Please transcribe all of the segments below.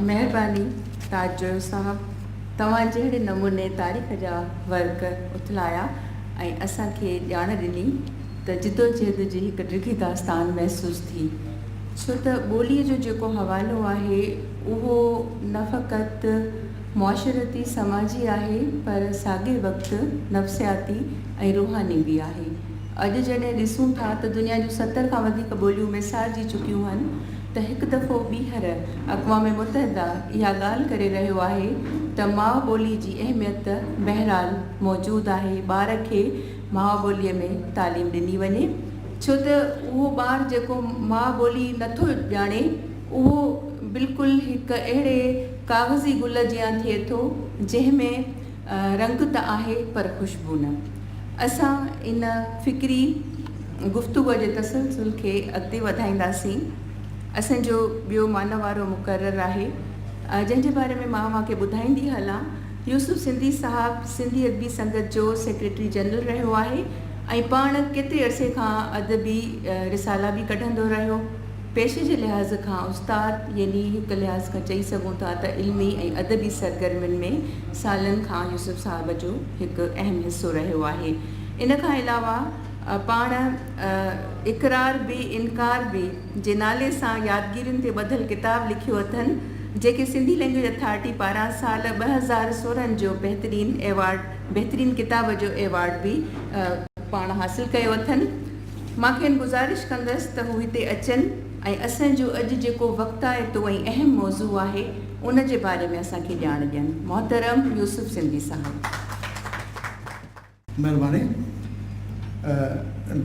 مهرباني تاج جويو صاحب توهان جهڙي نموني تاريخ جا ورق اٿلايا ۽ اسان کي ڄاڻ ڏني ته جدوجهد جي هڪ ڊگهي داستان محسوس ٿي ڇو ته ٻوليء جو جيڪو حوالو آهي اهو نه فقط معاشرتي سماجي آهي پر ساڳئي وقت نفسياتي ۽ روحاني به آهي. اڄ جڏهن ڏسون ٿا ته دنيا جون 70 کان وڌيڪ ٻوليون ميسارجي چڪيون هن ته هڪ دفعو ٻيهر اقوام متحده اها ڳالهه ڪري رهيو آهي ته ماء ٻولي جي اهميت بهرحال موجود آهي ٻار کي ماء ٻولي ۾ تعليم ڏني وڃي ڇو ته اهو ٻار جيڪو ماء ٻولي نٿو ڄاڻي اهو بلڪل هڪ اهڙي ڪاغذي گل جيان ٿئي ٿو جنهن ۾ رنگ ته آهي پر خوشبو نه. اسان ان فڪري گفتگو جي تسلسل کي اڳتي وڌائينداسين. اسان جو ٻيو مانوارو مقرر آهي جنهن جي باري ۾ مان اوهان کي ٻڌائيندي هلان. يوسف سنڌي صاحب سنڌي ادبي سنگت جو سيڪريٽري جنرل رهيو آهي ۽ پاڻ ڪيتري عرصي کان ادبي رسالا به ڪڍندو رهيو. پيشي جي لحاظ کان استاد يعني هڪ لحاظ کان چئي سگهون ٿا ته علمي ۽ ادبي سرگرمين ۾ سالن کان يوسف صاحب جو هڪ اهم حصو رهيو آهي. ان کان علاوه پاڻ اقرار به انڪار به جي نالي سان يادگيرين تي ٻڌل ڪتاب لکيو اٿن جيڪي سنڌي لئنگئيج اٿارٽي پاران سال 2016 جو بهترين ايوارڊ بهترين ڪتاب جو ايوارڊ به پاڻ حاصل ڪيو اٿن. مان کين گذارش ڪندس ته هو هتي اچن ۽ اسان جو اڄ جيڪو وقتائتو ۽ اهم موضوع آهي ان جي باري ۾ اسان کي ڄاڻ ڏين. محترم يوسف سنڌي صاحب. مهرباني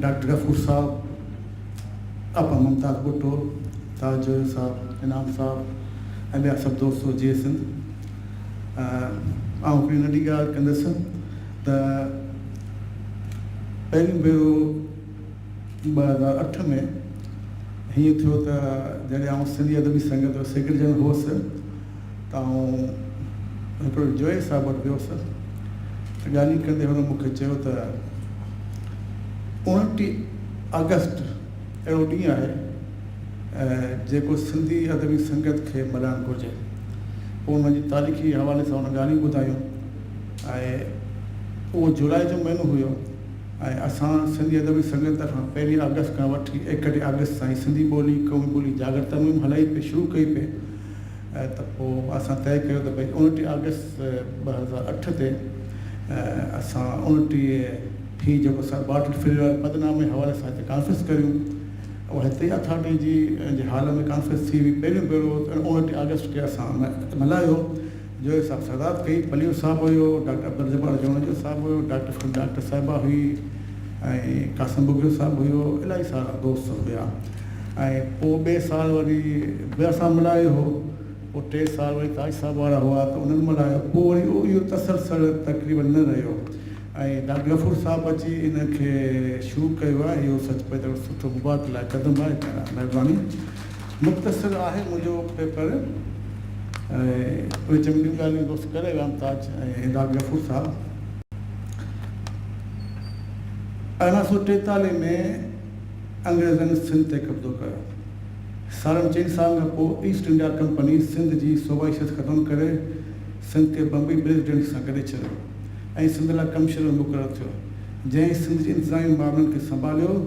ڊاڪٽر غفور صاحب، آپا ممتاز ڀٽو، تاج جويو صاحب، انعام صاحب ۽ ٻيا سڀ دوستو جيئي سنڌ. آئون هڪڙي ننڍي ڳالهه ڪندس ته پهريون ڀيرو 2008 ۾ هيئن ٿيو ته جڏهن آئون سنڌي ادبي سنگت جو سيڪريٽري جنرل هوس ته آئون هڪڙو جويي صاحب وٽ ويوس ته ڳالهيون ڪندي هن مون کي چيو ته 29 آگسٽ اهڙو ڏينهن آهي جيڪو سنڌي ادبي سنگت کي ملهائڻ گهرجي. پوء ان جي تاريخي حوالي سان هن ڳالهيون ٻڌايون. ۽ اهو جولاء جو مهينو هيو ۽ اسان سنڌي ادبي سنگت طرفان پهرين آگسٽ کان وٺي 31 آگسٽ تائين سنڌي ٻولي قومي ٻولي جاڳرتا مهم هلائي پئي شروع ڪئي پئي ته پوء اسان طئي ڪيو ته ڀئي 29 آگسٽ 2008 تي اسان 29 هي جيڪو سر بارٽل فريئر واري پدنامي حوالي سان هتي ڪانفرنس ڪريون اها هتي ئي اٿارٽي جي جي هال ۾ ڪانفرنس ٿي هئي پهريون ڀيرو 29 آگسٽ کي اسان ملهايو جويي صاحب صدارت ڪئي، پليو صاحب هيو، ڊاڪٽر عبدالجبار جوڻيجو صاحب هيو، ڊاڪٽر فقير ڊاڪٽر صاحبه هئي ۽ قاسم ٻگهيو صاحب هيو، الاهي سارا دوست هيا ۽ پوء ٻئي سال وري به اسان ملهايو هو، پوء ٽئين سال وري تاج صاحب وارا هئا ته انهن ملهايو، پوء وري اهو تسلسل تقريبن نه رهيو ۽ ڊاڪٽر غفور صاحب اچي ان کي شروع ڪيو آهي، اهو سچ پچ ڏاڍو سٺو مبارڪ لاء قدم آهي، مهرباني. مختصر آهي منهنجو پيپر ۽ اهي چڱيون ڳالهيون دوست ڪري ويا آهن تاج ۽ امداد غفور صاحب. 1843 ۾ انگريزن سنڌ تي قبضو ڪيو. ساڍن چئن سالن کان پوء ايسٽ انڊيا ڪمپني سنڌ جي صوبائي حيثيت ختم ڪري سنڌ کي بمبئي پريزيڊنسي سان گڏي ڇڏيو ۽ سنڌ لاء ڪمشنر مقرر ٿيو جنهن سنڌ جي انتظامي معاملن کي سنڀاليو.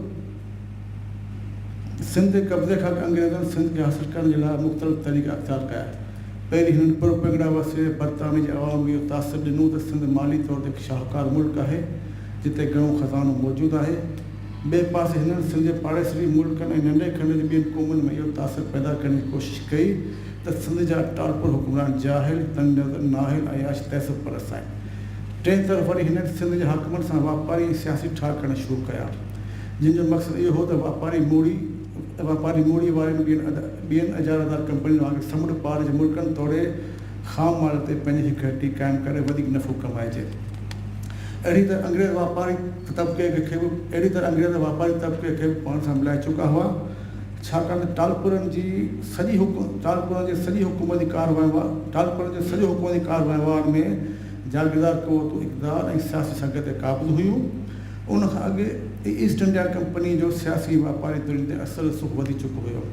سنڌ تي قبضي کان اڳ انگريزن سنڌ کي حاصل ڪرڻ جي لاء مختلف طريقا اختيار ڪيا. پهرين هنن پروپيگنڊا وسيلي برطانوي جي عوام ۾ اهو تاثر ڏنو ته سنڌ مالي طور تي هڪ شاهوڪار ملڪ آهي، جتي گهڻو خزانو موجود آهي. ٻئي پاسي هنن سنڌ جي پاڙيسري ملڪن ۽ ننڍي کنڊ جي ٻين قومن ۾ اهو تاثر پيدا ڪرڻ جي ڪوشش ڪئي ته سنڌ جا ٽالپر حڪمران جاهل، تنگ نظر، نااهل، عياش، تعصب پرست آهن. ٽئين طرف وري هنن سنڌ جي حاڪمن سان واپاري ۽ سياسي ٺاهه ڪرڻ شروع ڪيا. جن جو مقصد اهو هو ته واپاري موڙي واپاري موڙي وارين ٻين ٻين اجارادار ڪمپنين وانگر سمنڊ پار جي ملڪن توڙي خام مال تي پنهنجي هڪ هٽي قائم ڪري وڌيڪ نفعو ڪمائجي. اهڙي طرح انگريز واپاري طبقي کي به اهڙي طرح انگريز واپاري طبقي کي به پاڻ سان ملائي چڪا هئا ڇاڪاڻ ته ٽالپرن جي سڄي ٽالپرن جي سڄي حڪومتي ڪاروهنوار ٽالپرن جي سڄي حڪومتي ڪاروهنوار ۾ جاگيردار قوتون اقتدار ۽ سياسي سگهه تي قابض هيون. ان کان اڳ ئي ايسٽ انڊيا ڪمپنيء جو سياسي ۽ واپاري ڌرين تي اثر رسوخ وڌي چڪو هيو.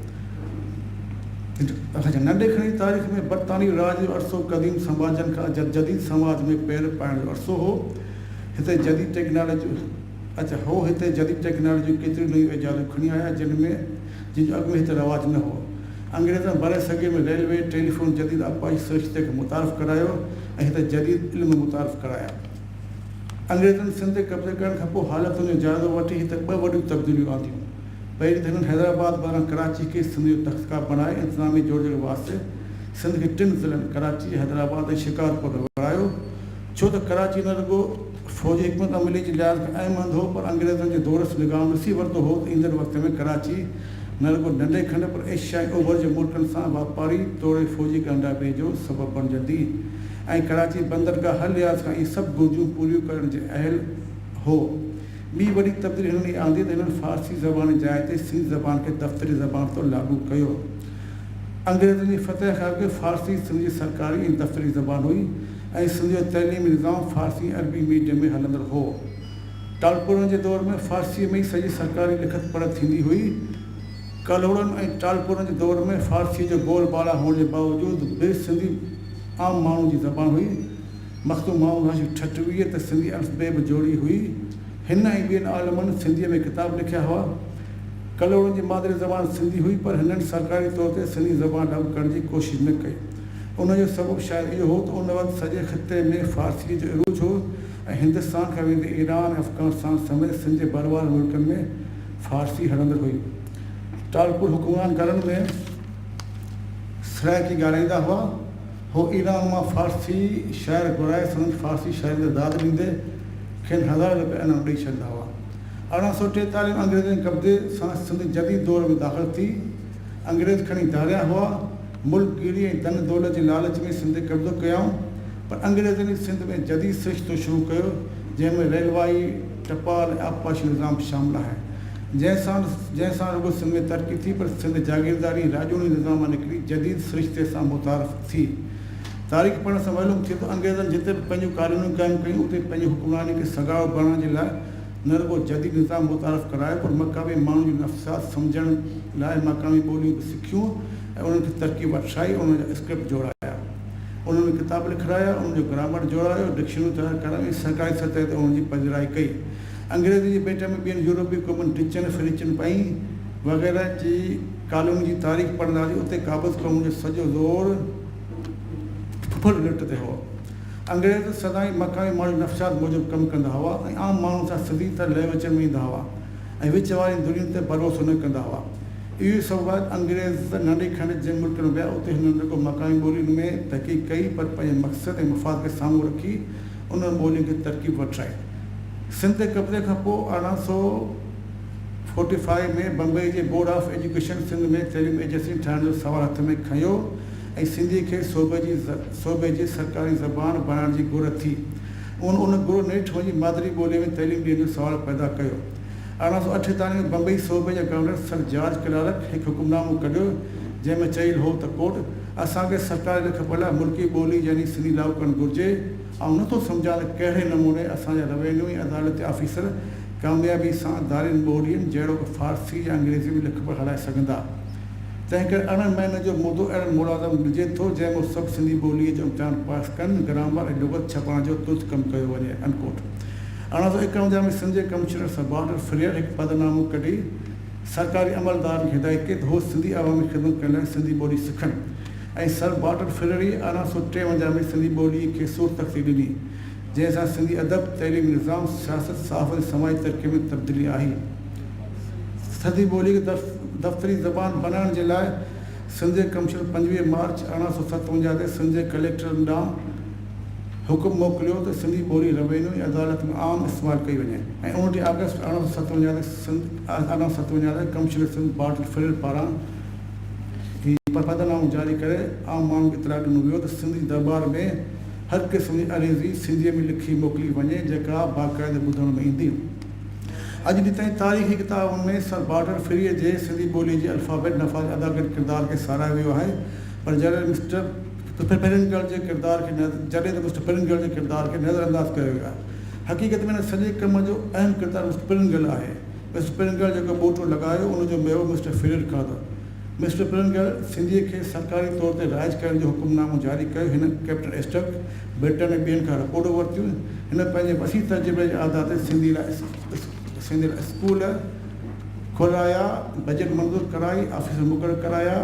اڇا ننڍي کنڊ جي تاريخ ۾ برطانوي راڄ جو عرصو قديم سماجن کان جديد سماج ۾ پير پائڻ جو عرصو هو. هتي جديد ٽيڪنالاجي اڇا هو هتي جديد ٽيڪنالاجي جون ڪيتريون نيون ايجادون کڻي آيا جن ۾ جن جو اڳ ۾ هتي رواج نه هو. انگريزن برصغير ۾ ريلوي، ٽيليفون، جديد آبپاشي سرشتي کي متعارف ڪرايو ۽ هتي جديد علم متعارف ڪرايا. انگريزن سنڌ تي قبضي ڪرڻ کان پوء حالتن جو جائزو وٺي هتي ٻه وڏيون تبديليون آنديون. پهرين ته هنن حيدرآباد بدران ڪراچي کي سنڌ جو تختگاهه بڻائي انتظامي جوڙجڪ واسطي سنڌ کي ٽن ضلعن ڪراچي، حيدرآباد ۽ شڪارپور ۾ ورهايو. ڇو ته ڪراچي نه رڳو فوجي حڪمت عملي جي لحاظ کان اهم هنڌ هو پر انگريزن جي دورس نگاهن ڏسي ورتو هو ته ايندڙ وقت ۾ ڪراچي نه رڳو ننڍي کنڊ پر ايشيا ۽ اوڀر جي ملڪن سان واپاري توڙي فوجي ڳانڍاپي جو سبب بڻجندي ۽ ڪراچي بندرگاهه هر لحاظ کان اهي سڀ گهرجون پوريون ڪرڻ جي اهل هو. ٻي وڏي تبديلي هنن اها آندي ته هنن فارسي زبان جي جاء تي سنڌي زبان کي دفتري زبان طور لاڳو ڪيو. انگريزن جي فتح کان اڳ فارسي سنڌ جي سرڪاري ۽ دفتري زبان هئي ۽ سنڌ جو تعليمي نظام فارسي ۽ عربي ميڊيم ۾ هلندڙ هو. ٽالپرن جي دور ۾ فارسيء ۾ ئي سڄي سرڪاري لکت پڙهت ٿيندي هئي. ڪلهوڙن ۽ ٽالپرن جي دور ۾ فارسيء جو بول بالا هئڻ جي باوجود به سنڌي عام ماڻهو جي زبان هئي. مخدوم محمد هاشم ٺٽويء ته سنڌي الف بي به جوڙي هئي. هن ۽ ٻين عالمن سنڌيء ۾ ڪتاب لکيا هئا. ڪلهوڙن جي مادري زبان سنڌي هئي پر هنن سرڪاري طور تي سنڌي زبان لاڳو ڪرڻ جي ڪوشش نه ڪئي. ان جو سبب شايد اهو هو ته ان وقت سڄي خطي ۾ فارسيء جو عروج هو ۽ هندستان کان ويندي ايران ۽ افغانستان سميت سنڌ جي ڀر وارن ملڪن ۾ فارسي هلندڙ هئي. ٽالپور حڪمران گهرن ۾ سرائيڪي ڳالهائيندا هئا. هو ايران مان فارسي شاعر گهرائي سندن فارسي شاعري تي داد ڏيندي کين هزارين رپيا انعام ڏئي ڇڏيندا هئا. 1843 ۾ انگريزن جي قبضي سان سنڌ جديد دور ۾ داخل ٿي. انگريز کڻي ڌاريا هئا. ملڪ گيري ۽ ڌن دولت جي لالچ ۾ سنڌ تي قبضو ڪيائون. پر انگريزن ئي سنڌ ۾ جديد سرشتو شروع ڪيو، جنهن ۾ ريلوائي، ٽپال ۽ آبپاشي نظام شامل آهن. جنهن سان جنهن سان رڳو سنڌ ۾ ترقي ٿي پر سنڌ جاگيرداري ۽ راڄوڻي نظام مان نڪري جديد سرشتي سان متعارف ٿي. تاريخ پڙهڻ سان معلوم ٿئي ٿو انگريزن جتي به پنهنجون ڪالونيون قائم ڪيون اتي پنهنجي حڪمراني کي سگهارو بڻائڻ جي لاء نه رڳو جديد نظام متعارف ڪرايو پر مقامي ماڻهن جون نفسيات سمجهڻ لاء مقامي ٻوليون به سکيون ۽ انهن کي ترقي وٺرائي انهن جا اسڪرپٽ جوڙايا. انهن ۾ ڪتاب لکرايا، انهن جو گرامر جوڙايو، ڊڪشنريون تيار ڪرايون ۽ سرڪاري سطح تي انهن جي پذيرائي ڪئي. انگريزي جي ڀيٽ ۾ ٻين يورپي قومن ڊچن، فرينچن، پئين وغيره جي ڪالوني جي تاريخ پڙهنداسين اتي قابض قومن جو سڄو زور ڦر لٽ تي هو. انگريز سدائين مقامي ماڻهن جي نفسيات موجب ڪم ڪندا هئا ۽ عام ماڻهن سان سڌي طرح لهه وچڙ ۾ ايندا هئا ۽ وچ وارين ڌرين تي ڀروسو نه ڪندا هئا. اهو ئي سبب آهي ته انگريز ننڍي کنڊ جن ملڪن ۾ ويا اتي هنن رڳو مقامي ٻولين ۾ تحقيق ڪئي پر پنهنجي مقصد ۽ مفاد کي سامهون رکي انهن ٻولين کي ترقي وٺرائي. سنڌ تي قبضي کان پوء 1845 ۾ بمبئي جي بورڊ آف ايجوڪيشن سنڌ ۾ تعليمي ايجنسين ٺاهڻ جو سوال هٿ ۾ کنيو ۽ سنڌيء کي صوبي جي صوبي جي سرڪاري زبان بڻائڻ جي گهر ٿي. ان ان گهر نيٺ وڃي مادري ٻوليء ۾ تعليم ڏيڻ جو سوال پيدا ڪيو. 1848 ۾ بمبئي صوبي جي گورنر سر جارج ڪلارڪ هڪ حڪمنامو ڪڍيو جنهن ۾ چيل هو ته ڪوٽ، اسان کي سرڪاري لکپڙهه لاء ملڪي ٻولي يعني سنڌي لاڳو ڪرڻ گهرجي. آئون نه ٿو سمجهان ته ڪهڙي نموني اسان جا روينيو ۽ عدالتي آفيسر ڪاميابي سان ڌارين ٻولين جهڙوڪ فارسي يا انگريزي ۾ لکپڙهه هلائي سگهندا. تنهنڪري 18 مهينن جو مدو اهڙن ملازمن ڏجي ٿو جنهن ۾ سڀ سنڌي ٻوليء جو امتحان پاس ڪن، گرامر ۽ لغت ڇپائڻ جو ترت ڪم ڪيو وڃي. انڪوٽ. 1851 ۾ سنڌ جي ڪمشنر سر بارٽل فريئر هڪ پڌرنامو ڪڍي سرڪاري عملدارن کي هدايت ڪئي ته هو سنڌي عوامي خدمت ڪرڻ لاء سنڌي ٻولي سکن. ۽ سر بارٽل فريئر 1853 ۾ سنڌي ٻوليء کي صورتخطي ڏني، جنهن سان سنڌي ادب، تعليمي نظام، سياست، صحافت ۽ سماجي ترقيء ۾ تبديلي آئي. سنڌي ٻوليء کي دفتري زبان بنائڻ جي لاء سنڌ جي ڪمشنر 25 مارچ 1857 تي سنڌ جي ڪليڪٽرن ڏانهن حڪم موڪليو ته سنڌي ٻولي روينيو ۽ عدالت ۾ عام استعمال ڪئي وڃي ۽ 29 آگسٽ 1857 تي ڪمشنر سنڌ بارٽل فريئر پاران هي پڌرنامو جاري ڪري عام ماڻهن کي اطلاع ڏنو ويو ته سنڌ جي درٻار ۾ هر قسم جي عريضي سنڌيء ۾ لکي موڪلي وڃي جيڪا باقاعده ٻڌڻ ۾ ايندي. اڄ ڏينهن تائين تاريخي ڪتابن ۾ سر بارٽل فريئر جي سنڌي ٻوليء جي الفابيٽ نفاذ ۾ ادا ڪيل ڪردار کي ساراهيو ويو آهي پر جڏهن مسٽر پرنگل جي ڪردار کي جڏهن ته مسٽر پرنگل جي ڪردار کي نظرانداز ڪيو ويو آهي. حقيقت ۾ ان سڄي ڪم جو اهم ڪردار مسٽر پرنگل آهي. مسٽر پرنگل جيڪو ٻوٽو لڳايو ان جو ميوو مسٽر فريئر کاڌو. مسٽر پرنگل سنڌيء کي سرڪاري طور تي رائج ڪرڻ جو حڪم نامو جاري ڪيو. هن ڪئپٽن ايسٽڪ، برٽن ۽ ٻين کان رپورٽون ورتيون. هن پنهنجي وسيع تجربي جي آڌار تي سنڌي لاء سنڌي لاء اسڪول کولرايا، بجيٽ منظور ڪرائي، آفيسر مقرر ڪرايا،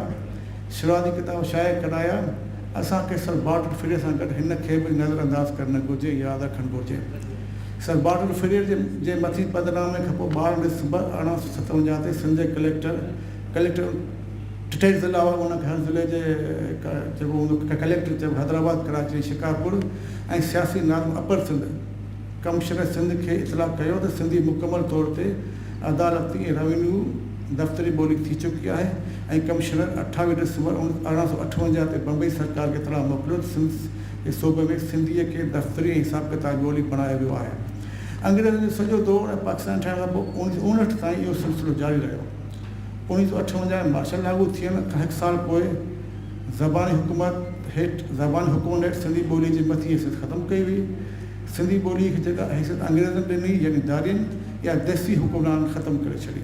شروعاتي ڪتاب شايع ڪرايا. اسان کي سر بارٽل فريئر سان گڏ هن کي به نظر انداز ڪرڻ نه گهرجي، ياد رکڻ گهرجي. سر بارٽل فريئر جي مٿين پڌرنامي کان پوء 12 ڊسمبر 1857 تي سنڌ جي ڪليڪٽر ڪليڪٽر ٽي ضلعا هئا ان کي هر ضلعي جي جيڪو هوندو ڪليڪٽر چئبو حيدرآباد ڪراچي ۽ شڪارپور ۽ سياسي ناظم اپر سنڌ ڪمشنر سنڌ کي اطلاع ڪيو ته سنڌي مڪمل طور تي عدالتي ۽ روينيو دفتري ٻولي ٿي چڪي آهي ۽ ڪمشنر 28 ڊسمبر 1858 تي بمبئي سرڪار کي اطلاع موڪليو ته سنڌ جي صوبي ۾ سنڌيء کي دفتري ۽ حساب ڪتاب جي ٻولي بڻايو ويو آهي. انگريزن جو سڄو دور ۽ پاڪستان ٺهڻ کان پوء 1959 تائين اهو سلسلو جاري رهيو. 1958 ۾ مارشل لاڳو ٿيڻ کان هڪ سال پوء زباني حڪومت هيٺ زباني حڪمن هيٺ سنڌي ٻوليء جي مٿين حيثيت ختم ڪئي وئي. سنڌي ٻوليء کي جيڪا حيثيت انگريزن ڏني يعني ڌارين اها ديسي حڪمرانن ختم ڪري ڇڏي.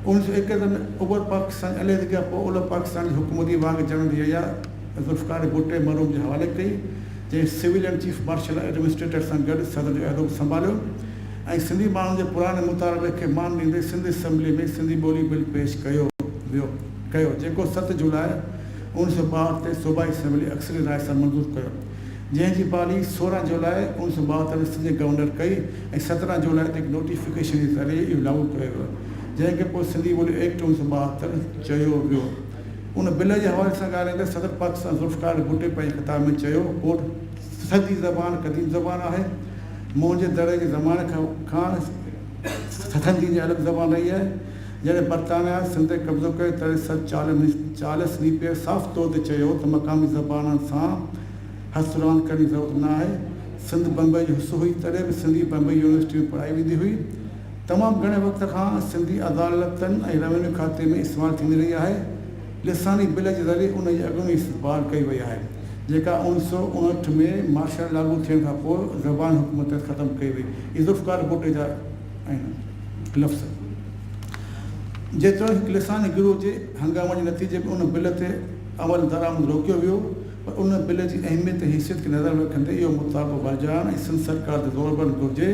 1971 ۾ اوڀر پاڪستان جي عليحدگيء کان پوء اولهه پاڪستان جي حڪومتي واڳ جنرل يحيٰ ذوالفقار ڀٽي مرحوم جي حوالي ڪئي، جنهن سويلين چيف مارشل ايڊمنسٽريٽر سان گڏ صدر جو عهدو به سنڀاليو. ۽ سنڌي ماڻهن جي پراڻي مطالبي کي مان ڏيندي سنڌ اسيمبلي ۾ سنڌي ٻولي بل پيش ڪيو ويو ڪيو جيڪو 7 جولاء 1962 تي صوبائي اسيمبلي اڪثري راء سان منظور ڪيو جنهن جي بحالي 16 جولاء 1972 تي سنڌ جي گورنر ڪئي ۽ 17 جولاء تي هڪ نوٽيفڪيشن جي ذريعي اهو لاڳو ڪيو ويو جنهن کي پوء سنڌي ٻولي ايڪٽ 1972 چيو ويو. ان بل جي حوالي سان ڳالهائيندي صدر پاڪستان ذوالفقار علي ڀٽي پنهنجي خطاب ۾ چيو ڪوٽ سنڌي زبان قديم زبان آهي. موهن جي دڙي جي زماني کان سنڌي جي الڳ زبان رهي آهي. جڏهن برطانيا سنڌ تي قبضو ڪيو تڏهن سر چارلس نيپئر صاف طور تي چيو هو ته مقامي زبانن سان هٿ راند ڪرڻ جي ضرورت نه آهي. سنڌ بمبئي جو حصو هئي تڏهن به سنڌي بمبئي يونيورسٽي ۾ پڙهائي ويندي هئي. تمام گهڻي وقت کان سنڌي عدالتن ۽ روينيو کاتي ۾ استعمال ٿيندي رهي آهي. لساني بل جي ذريعي ان جي اڳوڻي استقبال ڪئي وئي آهي، جيڪا 1959 ۾ مارشل لاڳو ٿيڻ کان پوء زبان حڪومت تحت ختم ڪئي وئي. اهي ذوالفقار ڀٽي جا آهن لفظ. جيتوڻيڪ هڪ لساني گروهه جي هنگامن جي نتيجي ۾ ان بل تي عمل درآمد روڪيو ويو، پر ان بل جي اهميت ۽ حيثيت کي نظر ۾ رکندي اهو مطالبو ورجائڻ ۽ سنڌ سرڪار تي زور ڀرڻ گهرجي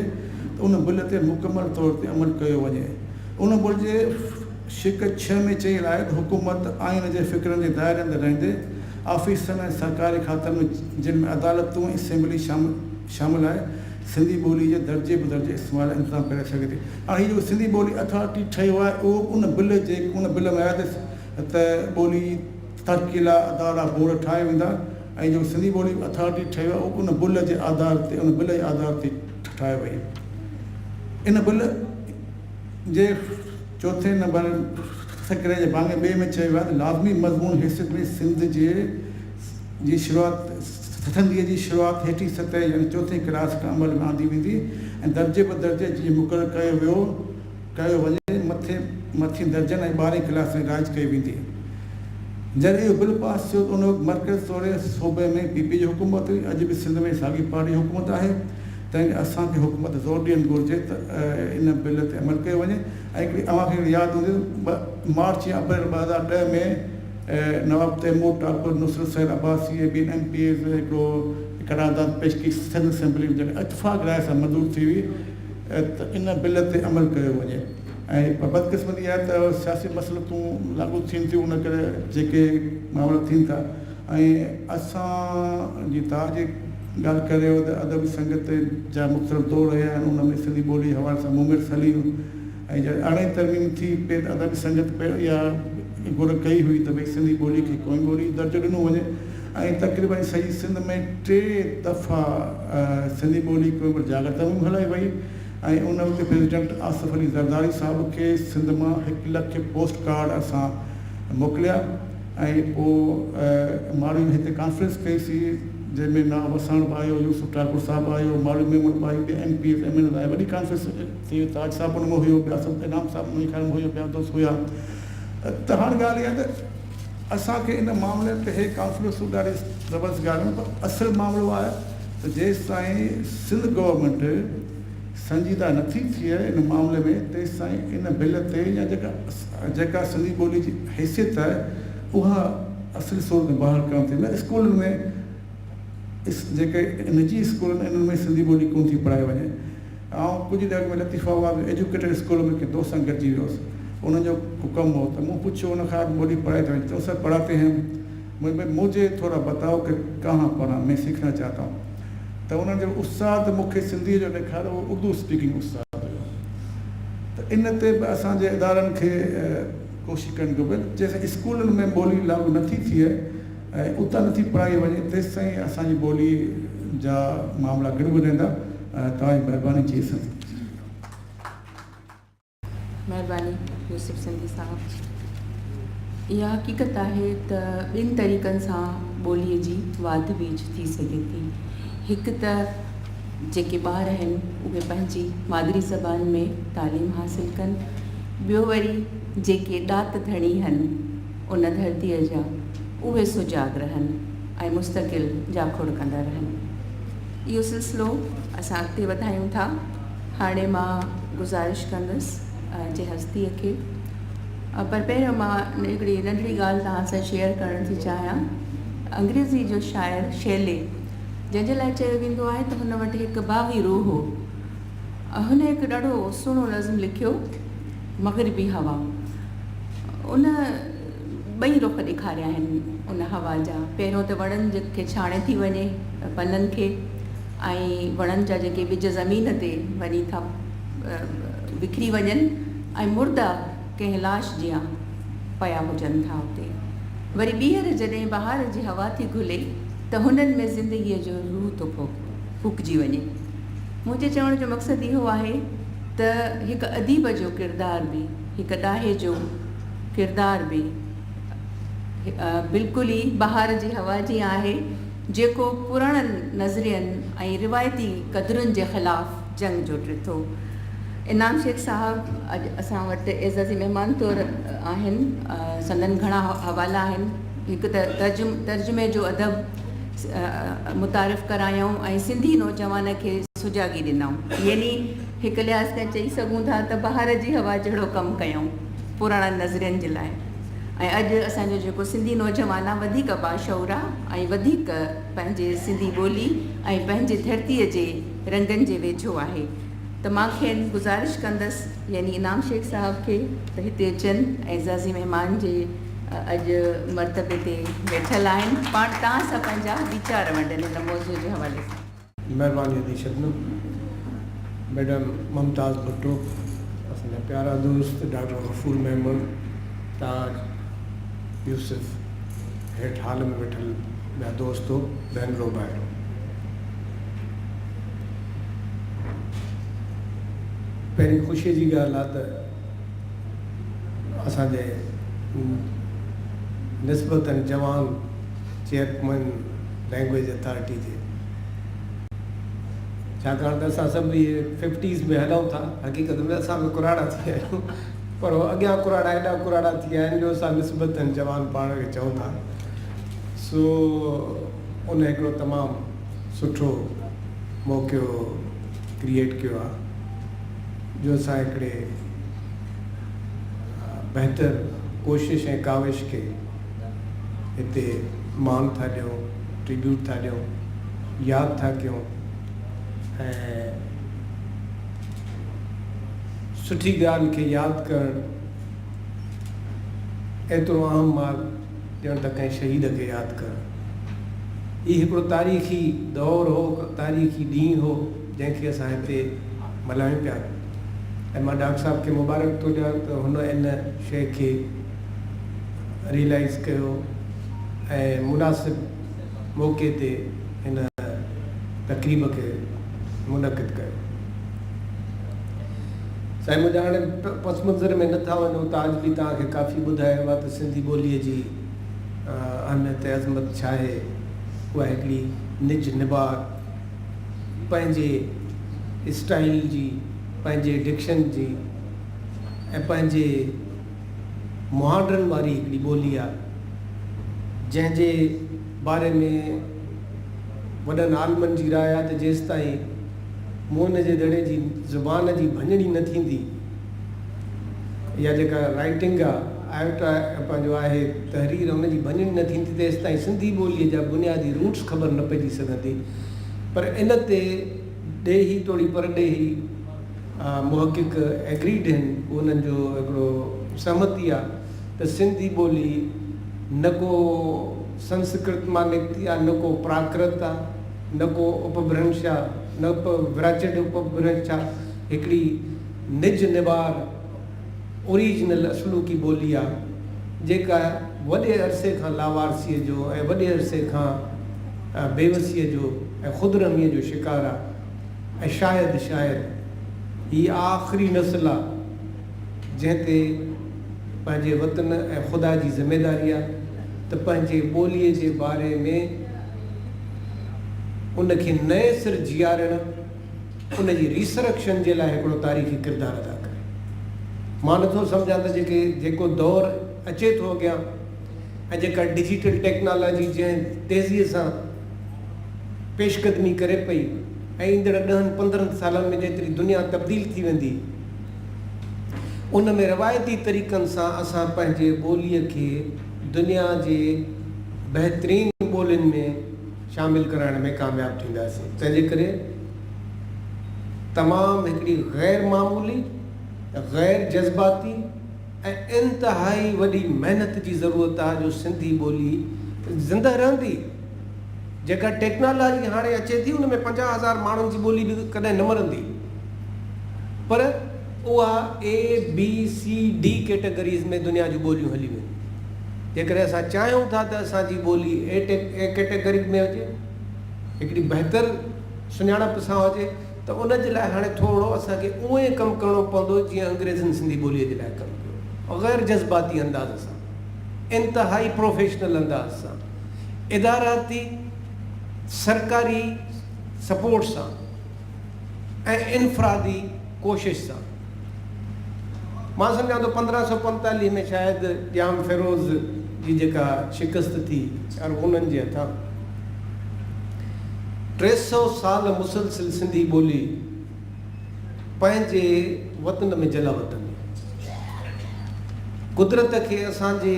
ته ان بل تي مڪمل طور تي عمل ڪيو وڃي. ان بل جي شق 6 ۾ چيل آهي ته حڪومت آئين جي فقرن جي دائري اندر رهندي آفيسن ۽ سرڪاري کاتن ۾ جن ۾ عدالتون ۽ اسيمبلي شامل آهي سنڌي ٻولي جي درجي بدرجي استعمال لاء انتظام ڪري سگهي ٿي. هاڻي هي جيڪو سنڌي ٻولي اٿارٽي ٺهيو آهي اهو به ان بل جي ان بل ۾ آهي ته ٻولي جي ترقي لاء ادارا بورڊ ٺاهيا ويندا ۽ جيڪو سنڌي ٻولي اٿارٽي ٺهيو آهي اهو به ان بل جي آڌار تي ان بل جي آڌار تي ٺاهيو وئي. ان بل جي چوٿين نمبر فقري جي ڀاڱي ٻئي ۾ چيو ويو آهي ته لازمي مضمون حيثيت ۾ سنڌ جي جي شروعات سنڌيء جي شروعات هيٺين سطح يعني چوٿين ڪلاس کان عمل ۾ آندي ويندي ۽ درجي بدرجي جيئن مقرر ڪيو ويو ڪيو وڃي مٿي مٿين درجن ۽ ٻارهين ڪلاس تائين رائج ڪئي ويندي. جڏهن اهو بل پاس ٿيو ته ان وقت مرڪز توڙي صوبي ۾ پي پي جي حڪومت هئي اڄ به سنڌ ۾ ساڳي پارٽي جي حڪومت آهي. تنهن ڪري اسان کي حڪومت تي زور ڏيڻ گهرجي ته ان بل تي عمل ڪيو وڃي ۽ هڪڙي اوهان کي هڪڙي ياد هوندي ته مارچ يا اپريل 2010 ۾ نواب تيمور ٽالپر، نصرت سحر عباسي ۽ ٻين ايم پي ايز هڪڙو قرارداد پيش ڪئي سنڌ اسيمبلي ۾ جيڪا اتفاق راء سان منظور ٿي هئي ته ان بل تي عمل ڪيو وڃي ۽ بدقسمتي اها ته سياسي مصلحتون لاڳو ٿين ٿيون ان ڪري جيڪي معاملا ٿين ٿا ۽ اسان جي تاج ڳالهه ڪريو ته ادبي سنگت جا مختلف دور رهيا آهن ان ۾ سنڌي ٻولي جي حوالي سان مومل سليم ۽ جڏهن ارڙهين ترميم ٿي پئي ته ادبي سنگت پڻ اها گهر ڪئي هئي ته ڀئي سنڌي ٻولي کي قومي ٻولي جو درجو ڏنو وڃي ۽ تقريبن سڄي سنڌ ۾ ٽي دفعا سنڌي ٻولي قومي ٻولي جاڳرتا مهم هلائي وئي ۽ ان وقت پريزيڊنٽ آصف علي زرداري صاحب کي سنڌ مان هڪ لک پوسٽ ڪارڊ اسان موڪليا. ۽ پوء ماڙي ۾ هتي ڪانفرنس ڪئي سين جنهن ۾ نواب وساڻ به آيو، يوسف ٺاڪر صاحب به آيو، ماڙي ميمڻ به آئي، ٻيا M P As, M N As آيا، وڏي ڪانفرنس ٿي، تاج صاحب ان ۾ هيو، ٻيا سڀ انعام صاحب منهنجي خيال ۾ هيو، ٻيا دوست هيا. ته هاڻ ڳالهه اها ته اسان کي ان معاملي تي هي ڪانفرنسون ڏاڍي زبردست ڳالهه آهن پر اصل معاملو آهي ته جيستائين سنڌ گورنمينٽ سنجيده نٿي ٿئي ان معاملي ۾ تيستائين ان بل تي يا جيڪا جيڪا سنڌي ٻولي جي حيثيت آهي اها اصلي صورت ۾ بحال ڪرڻ ٿي مهل اسڪولن ۾ جيڪي نجي اسڪول آهن انهن ۾ سنڌي ٻولي ڪونه ٿي پڙهائي وڃي. آئون ڪجهه ڏينهن اڳ ۾ لطيف آباد ۾ ايجوڪيٽر اسڪول ۾ ڪنهن دوست سان گڏجي ويو هوس انهن جو ڪو ڪم هو ته مون پڇيو ان کان ٻولي پڙهائي ٿي وڃي چيو سر پڙهاتي هين مون ڀئي مجهي ٿورا بتائو ڪه ڪهان پڙهان مين سيکنا چاهتا هون ته انهن جو استاد مون کي سنڌيء جو ڏيکاريو اهو اردو اسپيڪنگ استاد هيو ته ان تي به اسان جي ادارن کي ڪوشش ڪرڻ گهرجي جيسين اسڪولن ۾ ٻولي لاڳو نٿي ٿئي ۽ اتان نٿي پڙهائي وڃي تيستائين اسان جي ٻولي جا معاملا گڙٻڙ رهندا. توهان جي مهرباني جي سنڌ. مهرباني يوسف سنڌي صاحب. اها حقيقت آهي ته ٻن طريقن سان ٻوليء جي واڌ ويجهه ٿي سگهي ٿي. هڪ ته جيڪي ٻار آهن اهي پنهنجي مادري زبان ۾ تعليم حاصل ڪن. ٻيو وري جيڪي ڏات ڌڻي هن ان ڌرتيء جا اهي سجاڳ رهن ۽ مستقل جاکوڙ ڪندا رهن. اهو سلسلو اسان اڳتي وڌايون ٿا. هاڻي مان گذارش ڪندس جي هستيء کي پر پهريون مان هڪڙي ننڍڙي ڳالهه توهان سان شيئر ڪرڻ ٿي چاهيان. انگريزي جو شاعر شيلي جنهن جي لاء چيو ويندو آهي ته هن وٽ هڪ باغي روح هو. هن هڪ ڏاڍو سهڻو نظم لکيو مغربي هوا. ان ٻئي رخ ڏيکاريا آهن ان هوا جا. پهريون ته وڻن کي ڇاڻي ٿي وڃي پنن کي ۽ وڻن جا جيڪي ٻج زمين تي وڃي ٿا وکري وڃن ۽ مردا ڪنهن لاش جيان پيا هجن ٿا اتي. وري ٻيهر جڏهن بهار جي هوا ٿي گهلي ته هنن ۾ زندگيء جو روح ٿو ڦوڪجي وڃي. منهنجي چوڻ جو مقصد اهو آهي ته هڪ اديب جو ڪردار به هڪ ڏاهي جو ڪردار به بلڪل ئي بهار جي هوا جيان آهي، جيڪو پراڻن نظرين ۽ روايتي قدرن جي خلاف جنگ جوٽي ٿو. انعام شيخ صاحب اڄ اسان وٽ اعزازي مهمان طور آهن. سندن گهڻا حوالا آهن. هڪ ته ترجمي جو ادب متعارف ڪرايائون ۽ سنڌي نوجوان کي سجاڳي ڏنائون. يعني هڪ لحاظ کان چئي سگهون ٿا ته بهار جي هوا جهڙو ڪم ڪيائون پراڻن نظرين جي لاء ۽ اڄ اسان جو جيڪو سنڌي نوجوان آ وڌيڪ باشعور آ ۽ وڌيڪ پنهنجي سنڌي ٻولي ۽ پنهنجي ڌرتيء جي رنگن جي ويجهو آهي ته مان کين گذارش ڪندس يعني انعام شيخ صاحب کي ته هتي اچن اعزازي مهمان جي اڄ مرتبي تي ويٺل آهن پاڻ توهان سان پنهنجا ويچار ونڊن هن موضوع جي حوالي سان. مھرباني ادي شبنم، ميڊم ممتاز ڀٽو، اسان جا پيارا دوست ڊاڪٽر غفور ميمڻ، تاج يوسف، ھيٺ ھال ۾ ويٺل ٻيا دوستو، ڀينرو ڀائرو. پهرين خوشيء جي ڳالهه آ ته اسان جي نسبتاً جوان چيئرمين لئنگويج اٿارٽي جي ڇاڪاڻ ته اسان سڀ اهي ففٽيز ۾ هلون ٿا حقيقت ۾ اسان به ڪراڙا ٿي ويا آهيون پر هو اڳيان ڪراڙا ايڏا ڪراڙا ٿي ويا آهن جو اسان نسبتاً جوان پاڻ کي چئون ٿا سو ان هڪڙو تمام سٺو موقعو ڪريئيٽ ڪيو آهي جو اسان هڪڙي بهتر ڪوشش ۽ ڪاوش کي هتي مان ٿا ڏيون، ٽريبيوٽ ٿا ڏيون، ياد ٿا ڪيون ۽ سٺي ڳالهه کي ياد ڪرڻ ايترو اهم آ ڄڻ ته ڪنهن شهيد کي ياد ڪرڻ. هي هڪڙو تاريخي دور هو، تاريخي ڏينهن هو جنهن کي اسان هتي ملهايون پيا ۽ مان ڊاڪٽر صاحب کي مبارڪ ٿو ڏيان ته هن ان شيء کي ريئلائيز ڪيو ۽ مناسب موقعي تي هن تقريب کي منعقد ڪيو. سائين منهنجا هاڻي پس منظر ۾ نه ٿا وڃون تاج به توهان کي ڪافي ٻڌايو آهي ته سنڌي ٻوليء جي اهميت ۽ عظمت ڇا آهي اها هڪڙي نج نبار پنهنجي اسٽائيل جي پنهنجي ڊڪشن جي ۽ پنهنجي مهانڊن واري هڪڙي ٻولي آ، جنهن جي باري ۾ وڏن عالمن جي راء آ ته جيستائين موهن جي دڙي جي زبان جي ڀڃڻي نه ٿيندي، يا جيڪا رائيٽنگ آ آئيوٽا پنهنجو آهي تحرير ان جي ڀڃڻي نه ٿيندي تيستائين سنڌي ٻوليء جا بنيادي روٽس خبر نه پئجي سگهندي پر ان تي ڏيهي توڙي پرڏيهي محقق ايگريڊ آهن انهن جو هڪڙو سهمتي آ ته سنڌي ٻولي نه ڪو سنسڪرت مان نڪتي آ نه ڪو پراڪرت آ نه ڪو اپڀرنش آ نه وراچڊ اپڀرنش آ هڪڙي نج نبار اوريجنل اصلوڪي ٻولي آ جيڪا وڏي عرصي کان لاوارثيء جو ۽ وڏي عرصي کان بيوسيء جو ۽ خود رحميء جو شڪار آ ۽ شايد شايد هي آخري نسل آ جنهن تي پنهنجي وطن ۽ خدا جي ذميداري آ ته پنهنجي ٻوليء جي باري ۾ ان کي نئين سر جيارڻ ان جي ريسرڪشن جي لاء هڪڙو تاريخي ڪردار ادا ڪري. مان نٿو سمجهان ته جيڪي جيڪو دور اچي ٿو اڳيان ۽ جيڪا ڊجيٽل ٽيڪنالاجي جنهن تيزيء سان پيش قدمي ڪري پئي ۽ ايندڙ ڏهن پندرهن سالن ۾ جيتري دنيا تبديل ٿي ويندي ان ۾ روايتي طريقن سان اسان پنهنجي ٻوليء کي دنيا جي بهترين ٻولين ۾ شامل ڪرائڻ ۾ ڪامياب ٿينداسين. تنهن جي ڪري تمام هڪڙي غير معمولي، غير جذباتي ۽ انتهائي وڏي محنت جي ضرورت آهي جو سنڌي ٻولي زنده رهندي. جيڪا ٽيڪنالاجي هاڻي اچي ٿي ان ۾ 50,000 ماڻهن جي ٻولي به ڪڏهن نه مرندي پر اها اي، بي، سي، ڊي ڪيٽيگريز ۾ دنيا جون ٻوليون هلي وينديون. جيڪڏهن اسان چاهيون ٿا ته اسان جي ٻولي اي ڪيٽيگري ۾ هجي، هڪڙي بهتر سڃاڻپ سان هجي ته ان جي لاء هاڻي ٿورو اسان کي اونئين ڪم ڪرڻو پوندو جيئن انگريزن سنڌي ٻوليء جي لاء ڪم ڪيو، غير جذباتي انداز سان، انتهائي پروفيشنل انداز سان، اداراتي سرڪاري سپورٽ سان ۽ انفرادي ڪوشش سان. مان سمجهان ٿو 1545 ۾ شايد ڄام فيروز جي جيڪا شڪست ٿي ارغونن جي هٿان، 300 سال مسلسل سنڌي ٻولي پنهنجي وطن ۾ جلاوطن هئي. قدرت کي اسان جي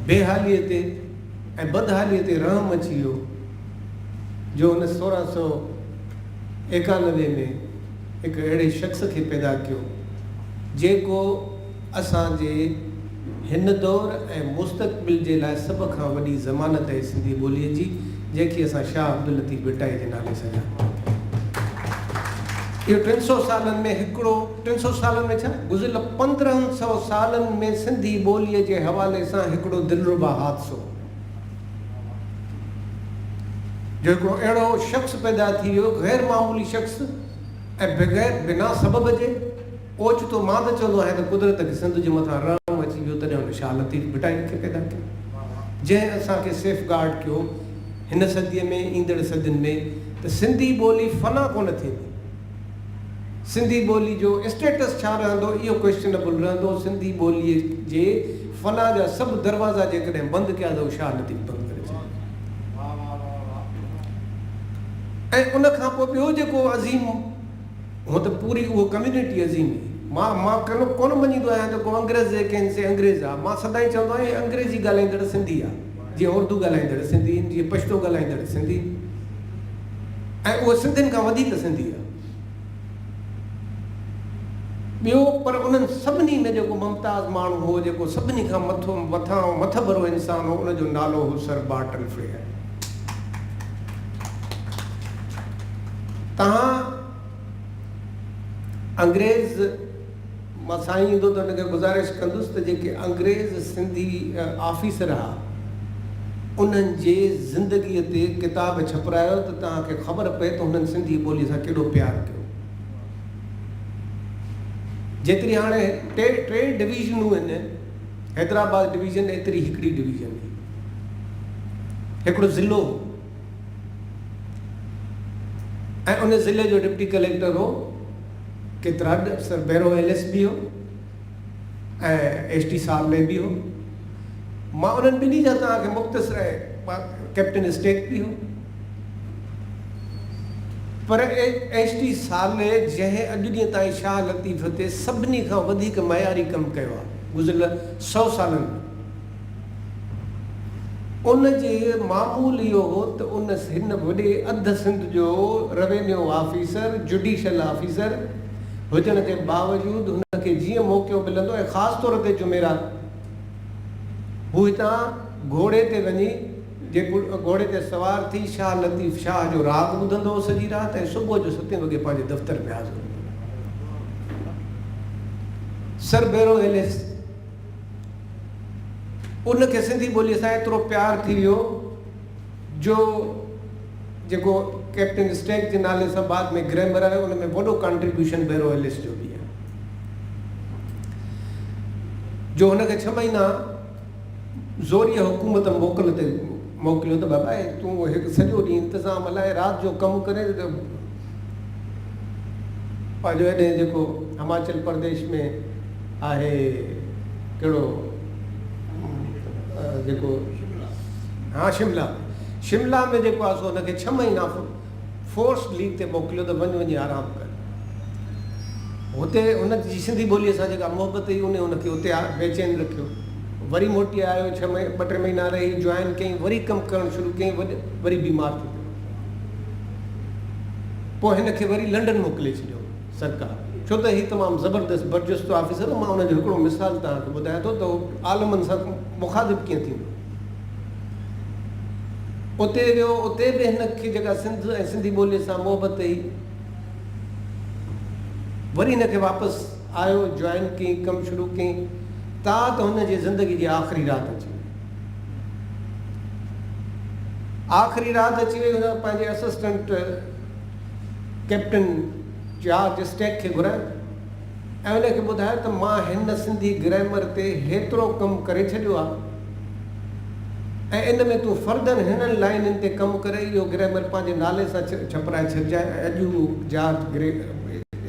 بيحاليء تي ۽ بدحاليء تي رحم اچي ويو جو هن 1691 ۾ هڪ اهڙي شخص کي پيدا ڪيو جيڪو اسان جي هن دور ۽ مستقبل جي لاء سڀ کان وڏي ضمانت آهي سنڌي ٻوليء جي، جنهن کي اسان شاهه عبداللطيف ڀٽائي جي نالي سان ڄاڻون ٿا. اهو ٽن سئو سالن ۾ هڪڙو، ٽن سئو سالن ۾ ڇا، گذريل 15 سئو سالن ۾ سنڌي ٻوليء جي حوالي سان هڪڙو دلربا حادثو هو. جو هڪڙو اهڙو شخص پيدا ٿي ويو، غير معمولي شخص ۽ بغير بنا سبب جي اوچتو مان ته چوندو آهيان ته قدرت کي سنڌ جي مٿان رحم اچي ويو تڏهن هن شاهه لطيف ڀٽائي کي پيدا ڪيو جنهن اسان کي سيف گارڊ ڪيو هن صديء ۾ ايندڙ صدين ۾ ته سنڌي ٻولي فنا ڪونه ٿيندي. سنڌي ٻولي جو اسٽيٽس ڇا رهندو اهو ڪوئسچنبل رهندو، سنڌي ٻوليء جي فنا جا سڀ دروازا جيڪڏهن بند ڪيا ته اهو شاهه لطيف بند ڪري ڇڏيا. ۽ ان کان پوء ٻيو جيڪو عظيم هو ته پوري اهو ڪميونٽي عظيم هئي. مان مان ڪونه مڃيندو آهيان ته ڪو انگريز ڪنهن سي انگريز آ، مان سدائين چوندو آهيان هي انگريزي ڳالهائيندڙ سنڌي آ، جيئن اردو ڳالهائيندڙ سنڌي آهن، جيئن پشتو ڳالهائيندڙ سنڌي ۽ اهو سنڌين کان وڌيڪ سنڌي آ. ٻيو پر انهن سڀني ۾ جيڪو ممتاز ماڻهو هو، جيڪو سڀني کان مٿو مٿان مٿڀرو انسان هو، ان جو نالو هو سر بارٽل فريئر. تهان انگريز مان سائين ايندو ته ان کي گذارش ڪندس ته جيڪي انگريز سنڌي آفيسر ها انهن جي زندگيء تي ڪتاب ڇپرايو ته توهان کي خبر پئي ته هنن سنڌي ٻوليء سان ڪيڏو پيار ڪيو. جيتري هاڻي ٽي ٽي ڊويزنون آهن، حيدرآباد ڊويزن ايتري هڪڙي ڊويزن هئي. هڪڙو ضلعو هو ۽ ان ضلعي جو ڊپٽي ڪليڪٽر هو ڪيترا سر بيرو ايلس به هو ۽ ايڇ ٽي سارلي به هو. مان انهن ٻنهي جا توهان کي مختصر ۽ ڪئپٽن اسٽيڪ به هو. پر ايڇ ٽي صالح جنهن اڄ ڏينهن تائين شاهه لطيف تي سڀني کان وڌيڪ معياري ڪم ڪيو آهي گذريل سئو سالن ۾، ان جي معمول اهو هو ته ان هن وڏي اڌ سنڌ جو روينيو آفيسر، جڊيشل آفيسر، هجڻ جي باوجود هن کي جيئن موقعو ملندو ۽ خاص طور تي جمعرات هو هتان گهوڙي تي وڃي جي گهوڙي تي سوار ٿي شاهه لطيف شاهه جو راڳ ٻڌندو هو سڄي رات ۽ صبح جو ستين وڳي پنهنجي دفتر ۾ حاضر هوندو هو. سر بيرو ايلس ان کي سنڌي ٻوليء سان ايترو پيار ٿي ويو جو جيڪو ڪئپٽن اسٽيڪ جي نالي سان بعد ۾ گرامر آيو ان ۾ وڏو ڪانٽريبيوشن بيرو ايلس جو به آهي جو هن کي ڇهه مهينا زوريء حڪومت موڪل تي موڪليو ته بابا تون هڪ سڄو ڏينهن انتظام هلائي رات جو ڪم ڪرين ته پنهنجو هيڏي جيڪو هماچل پرديش ۾ آهي ڪهڙو جيڪو ها شملا شملا ۾ جيڪو آهي سو هن کي ڇهه مهينا فورس ليو تي موڪليو ته وڃ وڃي آرام ڪر. هتي هن جي سنڌي ٻوليء سان جيڪا محبت هئي ان هن کي اتي بيچين رکيو. وري موٽي آيو ڇهه ٻه ٽي مهينا رهي جوائن ڪيائين وري ڪم ڪرڻ شروع ڪيائين وري بيمار ٿي پيو. پوء هن کي وري لنڊن موڪلي ڇڏيو سرڪار ڇو ته هي تمام زبردست برجستو آفيسر هو. مان ان جو هڪڙو مثال توهان کي ٻڌايان ٿو ته هو عالمن سان مخاطب ڪيئن ٿيندو. اتي ويو، اتي به هن کي جيڪا سنڌ ۽ سنڌي ٻوليء سان محبت هئي، وري هن کي واپس آيو، جوائن ڪيائين، ڪم شروع ڪيائين، تا ته هن جي زندگي جي آخري رات اچي وئي. آخري رات اچي وئي، هن پنهنجي اسسٽنٽ ڪئپٽن جارج اسٽيڪ کي گهرايو ۽ ان کي ٻڌايو ته مان هن سنڌي گرامر تي هيترو ڪم ڪري ڇڏيو آهي ۽ ان ۾ تون فردن هنن لائينن تي ڪم ڪري اهو گرامر پنهنجي نالي سان ڇپرائي ڇڏجانء ۽ اڄ اهو جارج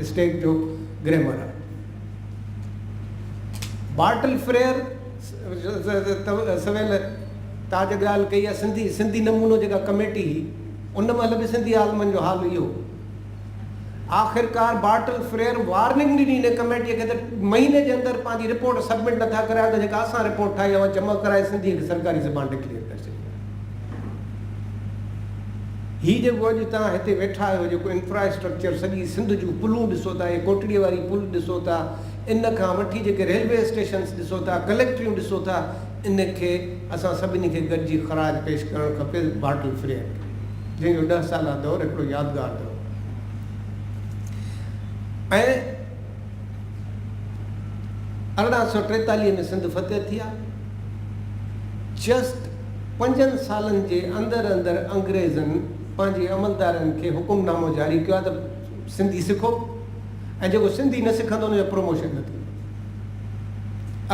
اسٽيڪ جو گرامر آهي. بارٽل فريئر سويل تاج ڳالهه ڪئي آهي سنڌي سنڌي نمونو جيڪا ڪميٽي هئي ان مهل به سنڌي عالمن جو حال اهو هو. آخرڪار بارٽل فريئر وارننگ ڏني ان ڪميٽيء کي ته مهيني جي اندر پنهنجي رپورٽ سبمٽ نٿا ڪرايو ته جيڪا اسان رپورٽ ٺاهي آهي اها جمع ڪرائي سنڌيء کي سرڪاري زبان ڊڪليئر ڪري ڇڏيو. هي جيڪو اڄ توهان هتي ويٺا آهيو جيڪو انفراسٽرڪچر سڄي سنڌ جون پلون ڏسو ٿا، هي ڪوٽڙيء واري پل ڏسو ٿا، ان کان وٺي جيڪي ريلوي اسٽيشنس ڏسو ٿا، ڪليڪٽريون ڏسو ٿا، ان کي اسان سڀني کي گڏجي خراج پيش ڪرڻ کپي بارٽل فريئر کي. جنهن جو ڏهه سالا دور هڪڙو يادگار دور هو ۽ 1843 ۾ سنڌ فتح ٿي آ. جسٽ پنجن سالن جي اندر اندر انگريزن پنهنجي عملدارن کي حڪم نامو جاري ڪيو آ ته سنڌي سکو ۽ جيڪو سنڌي نه سکندو ان جو پروموشن نه ٿيندو.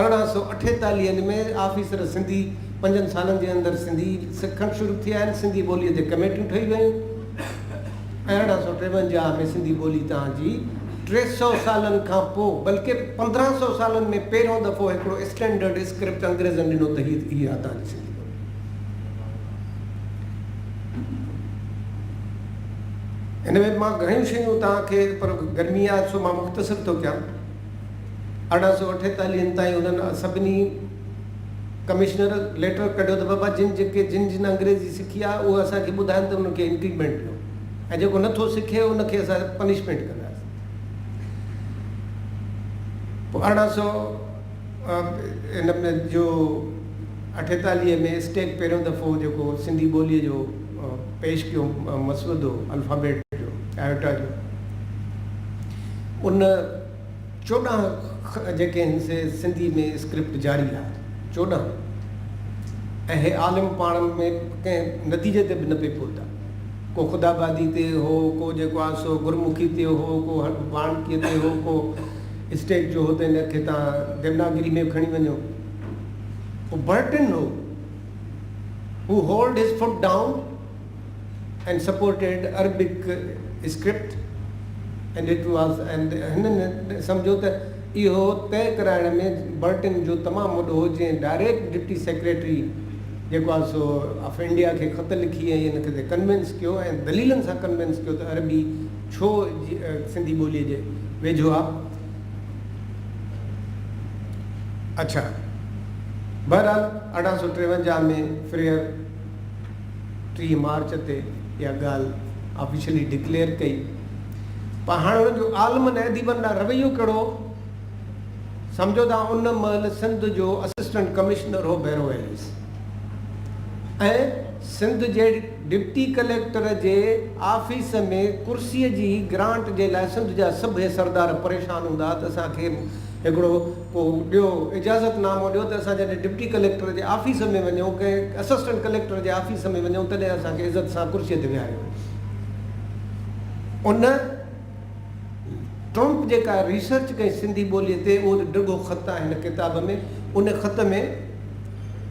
1848 ۾ آفيسر سنڌي پنجن سالن جي اندر سنڌي سکڻ شروع ٿيا آهن، سنڌي ٻوليء تي ڪميٽيون ٺهي ويون ۽ 1853 ۾ سنڌي ٻولي تان جي 300 سالن کان پوء بلڪه 1500 سالن ۾ پهريون دفعو هڪڙو اسٽينڊرڊ اسڪرپٽ انگريزن ڏنو ته هي هي آهي تان جي سنڌي ٻولي. هن ۾ مان گهڻيون شيون توهان کي پر گرمي آهي سو مان مختصر ٿو ڪيان. 1848 تائين انهن سڀني ڪمشنر ليٽر ڪڍيو ته بابا جن جيڪي جن جن انگريزي سکي آهي اهي اسان کي ٻڌائن ته انهن کي انڪريمينٽ ڏيو ۽ جيڪو نٿو سکي ان کي اسان پنشمينٽ ڪنداسين. پوء 1800 ان ۾ جو 48 ۾ اسٽيڪ پهريون دفعو جيڪو سنڌي ٻوليء جو پيش ڪيو مسودو الفابيٽ جو آيوٽا جو ان 14 جيڪي آهن سي سنڌي ۾ اسڪرپٽ جاري آهي 14 ۽ هي عالم پاڻ ۾ ڪنهن نتيجي تي به نه پئي پهتا ڪو خدا آبادي تي هو ڪو جيڪو آهي سو گرمکي تي هو ڪو واڻڪي تي هو ڪو اسٽيڪ جو هو ته هن کي تان ديوناگري ۾ کڻي وڃو پوء برٽن هو هو hold his foot down and supported Arabic script and it was and هنن سمجهيو ته اهو طئي ڪرائڻ ۾ برٽن جو تمام وڏو هو جنهن ڊائريڪٽ ڊپٽي سيڪريٽري جيڪو آهي سو آف انڊيا کي خط لکي ۽ ان کي ڪنوينس ڪيو ۽ دليلن سان ڪنوينس ڪيو ته عربي ڇو سنڌي ٻوليء جي ويجهو آهي. اڇا بهرحال 1853 ۾ فريئر 30 مارچ تي اها ڳالهه آفيشلي ڊڪليئر ڪئي. پر هاڻ انهن جو عالمن ۽ اديبن ڏانهن رويو ڪهڙو هو؟ سمجهو ته ان مهل سنڌ جو اسسٽنٽ ڪمشنر هو بيرو ايلس ۽ سنڌ جي ڊپٽي ڪليڪٽر جي آفيس ۾ ڪرسيء جي گرانٽ جي لاء سنڌ جا سڀئي سردار پريشان هوندا ته اسان کي هڪڙو ڪو ڏيو اجازت نامو ڏيو ته اسان جڏهن ڊپٽي ڪليڪٽر جي آفيس ۾ وڃون ڪنهن اسسٽنٽ ڪليڪٽر جي آفيس ۾ وڃون تڏهن اسان کي عزت سان ڪرسيء تي ويهاريو وڃي. ان ٽرمپ جيڪا ريسرچ ڪئي سنڌي ٻوليء تي اهو ته ڊگهو خط آهي هن ڪتاب ۾ ان خط ۾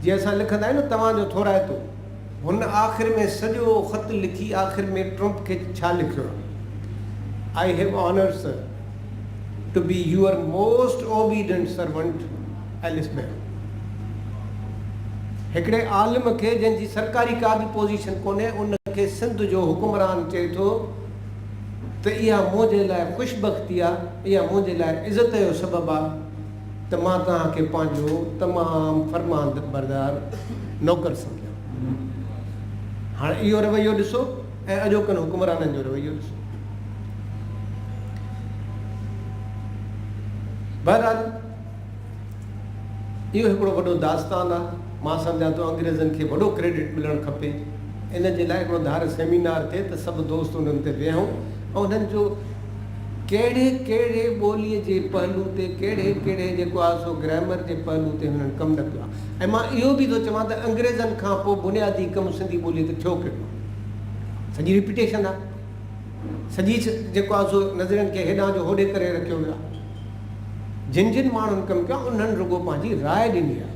جيئن اسان لکندا آهيون نه توهان جو ٿورائتو هن آخر ۾ سڄو خط لکي آخر ۾ ٽرمپ کي ڇا لکيو آهي I have honour sir to be your most obedient servant Ellis Barrow هڪڙي عالم کي جنهن جي سرڪاري ڪا به پوزيشن ڪونهي ان کي سنڌ جو حڪمران چئي ٿو ته اها منهنجي لاء خوش بختي آ، اها منهنجي لاء عزت جو سبب آ ته مان توهان کي پنهنجو تمام فرمانبردار نوڪر سمجهان. هاڻ اهو رويو ڏسو ۽ اڄوڪن حڪمرانن جو رويو ڏسو. بهرحال اهو هڪڙو وڏو داستان آ. مان سمجهان ٿو انگريزن کي وڏو ڪريڊٽ ملڻ کپي. ان جي لاء هڪڙو ڌار سيمينار ٿئي ته سڀ دوست انهن تي ويهون ۽ انهن جو ڪهڙي ڪهڙي ٻوليء جي پهلو تي ڪهڙي ڪهڙي جيڪو آهي سو گرامر جي پهلو تي هنن ڪم نه ڪيو آهي ۽ مان اهو به ٿو چوان ته انگريزن کان پوء بنيادي ڪم سنڌي ٻوليء تي ٿيو ڪهڙو آهي؟ سڄي ريپيٽيشن آهي. سڄي جيڪو آهي سو نظرين کي هيڏانهن جو هوڏي ڪري رکيو ويو آهي. جن جن ماڻهن ڪم ڪيو آهي انهن رڳو پنهنجي راء ڏني آهي.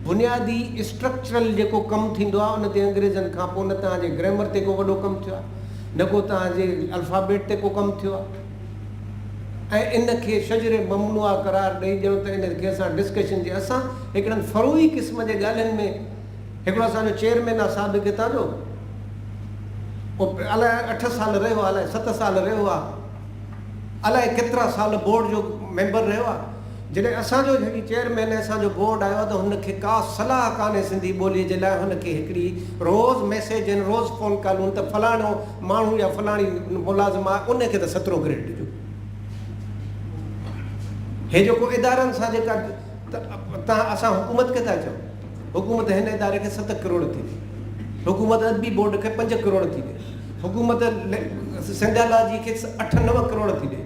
بنيادي اسٽرڪچرل جيڪو ڪم ٿيندو آهي ان تي انگريزن کان پوء نه توهان جي گرامر تي ڪو وڏو ڪم ٿيو آهي نه ڪو توهان جي الفابيٽ تي ڪو ڪم ٿيو آهي ۽ ان کي شجر ممنوعه قرار ڏئي ڄڻ ته ان کي اسان ڊسڪشن جي اسان هڪڙن فروعي قسم جي ڳالهين ۾ هڪڙو اسان جو چيئرمين آهي سابق هتان جو اهو الائي اٺ سال رهيو آهي الائي ست سال رهيو آهي الائي ڪيترا سال بورڊ جو ميمبر رهيو آهي. جڏهن اسان جو هي چيئرمين ۽ اسان جو بورڊ آيو آهي ته هن کي ڪا صلاح ڪانهي سنڌي ٻوليء جي لاء هن کي هڪڙي روز ميسيج آهن روز فون ڪالون ته فلاڻو ماڻهو يا فلاڻي ملازم آهي ان کي ته سترهون گريڊ ڏجو. هي جيڪو ادارن سان جيڪا تان اسان حڪومت کي ٿا چئون حڪومت هن اداري کي 7 ڪروڙ ٿي ڏي حڪومت ادبي بورڊ کي 5 ڪروڙ ٿي ڏي حڪومت سنڌالاجي کي 8 9 ڪروڙ ٿي ڏي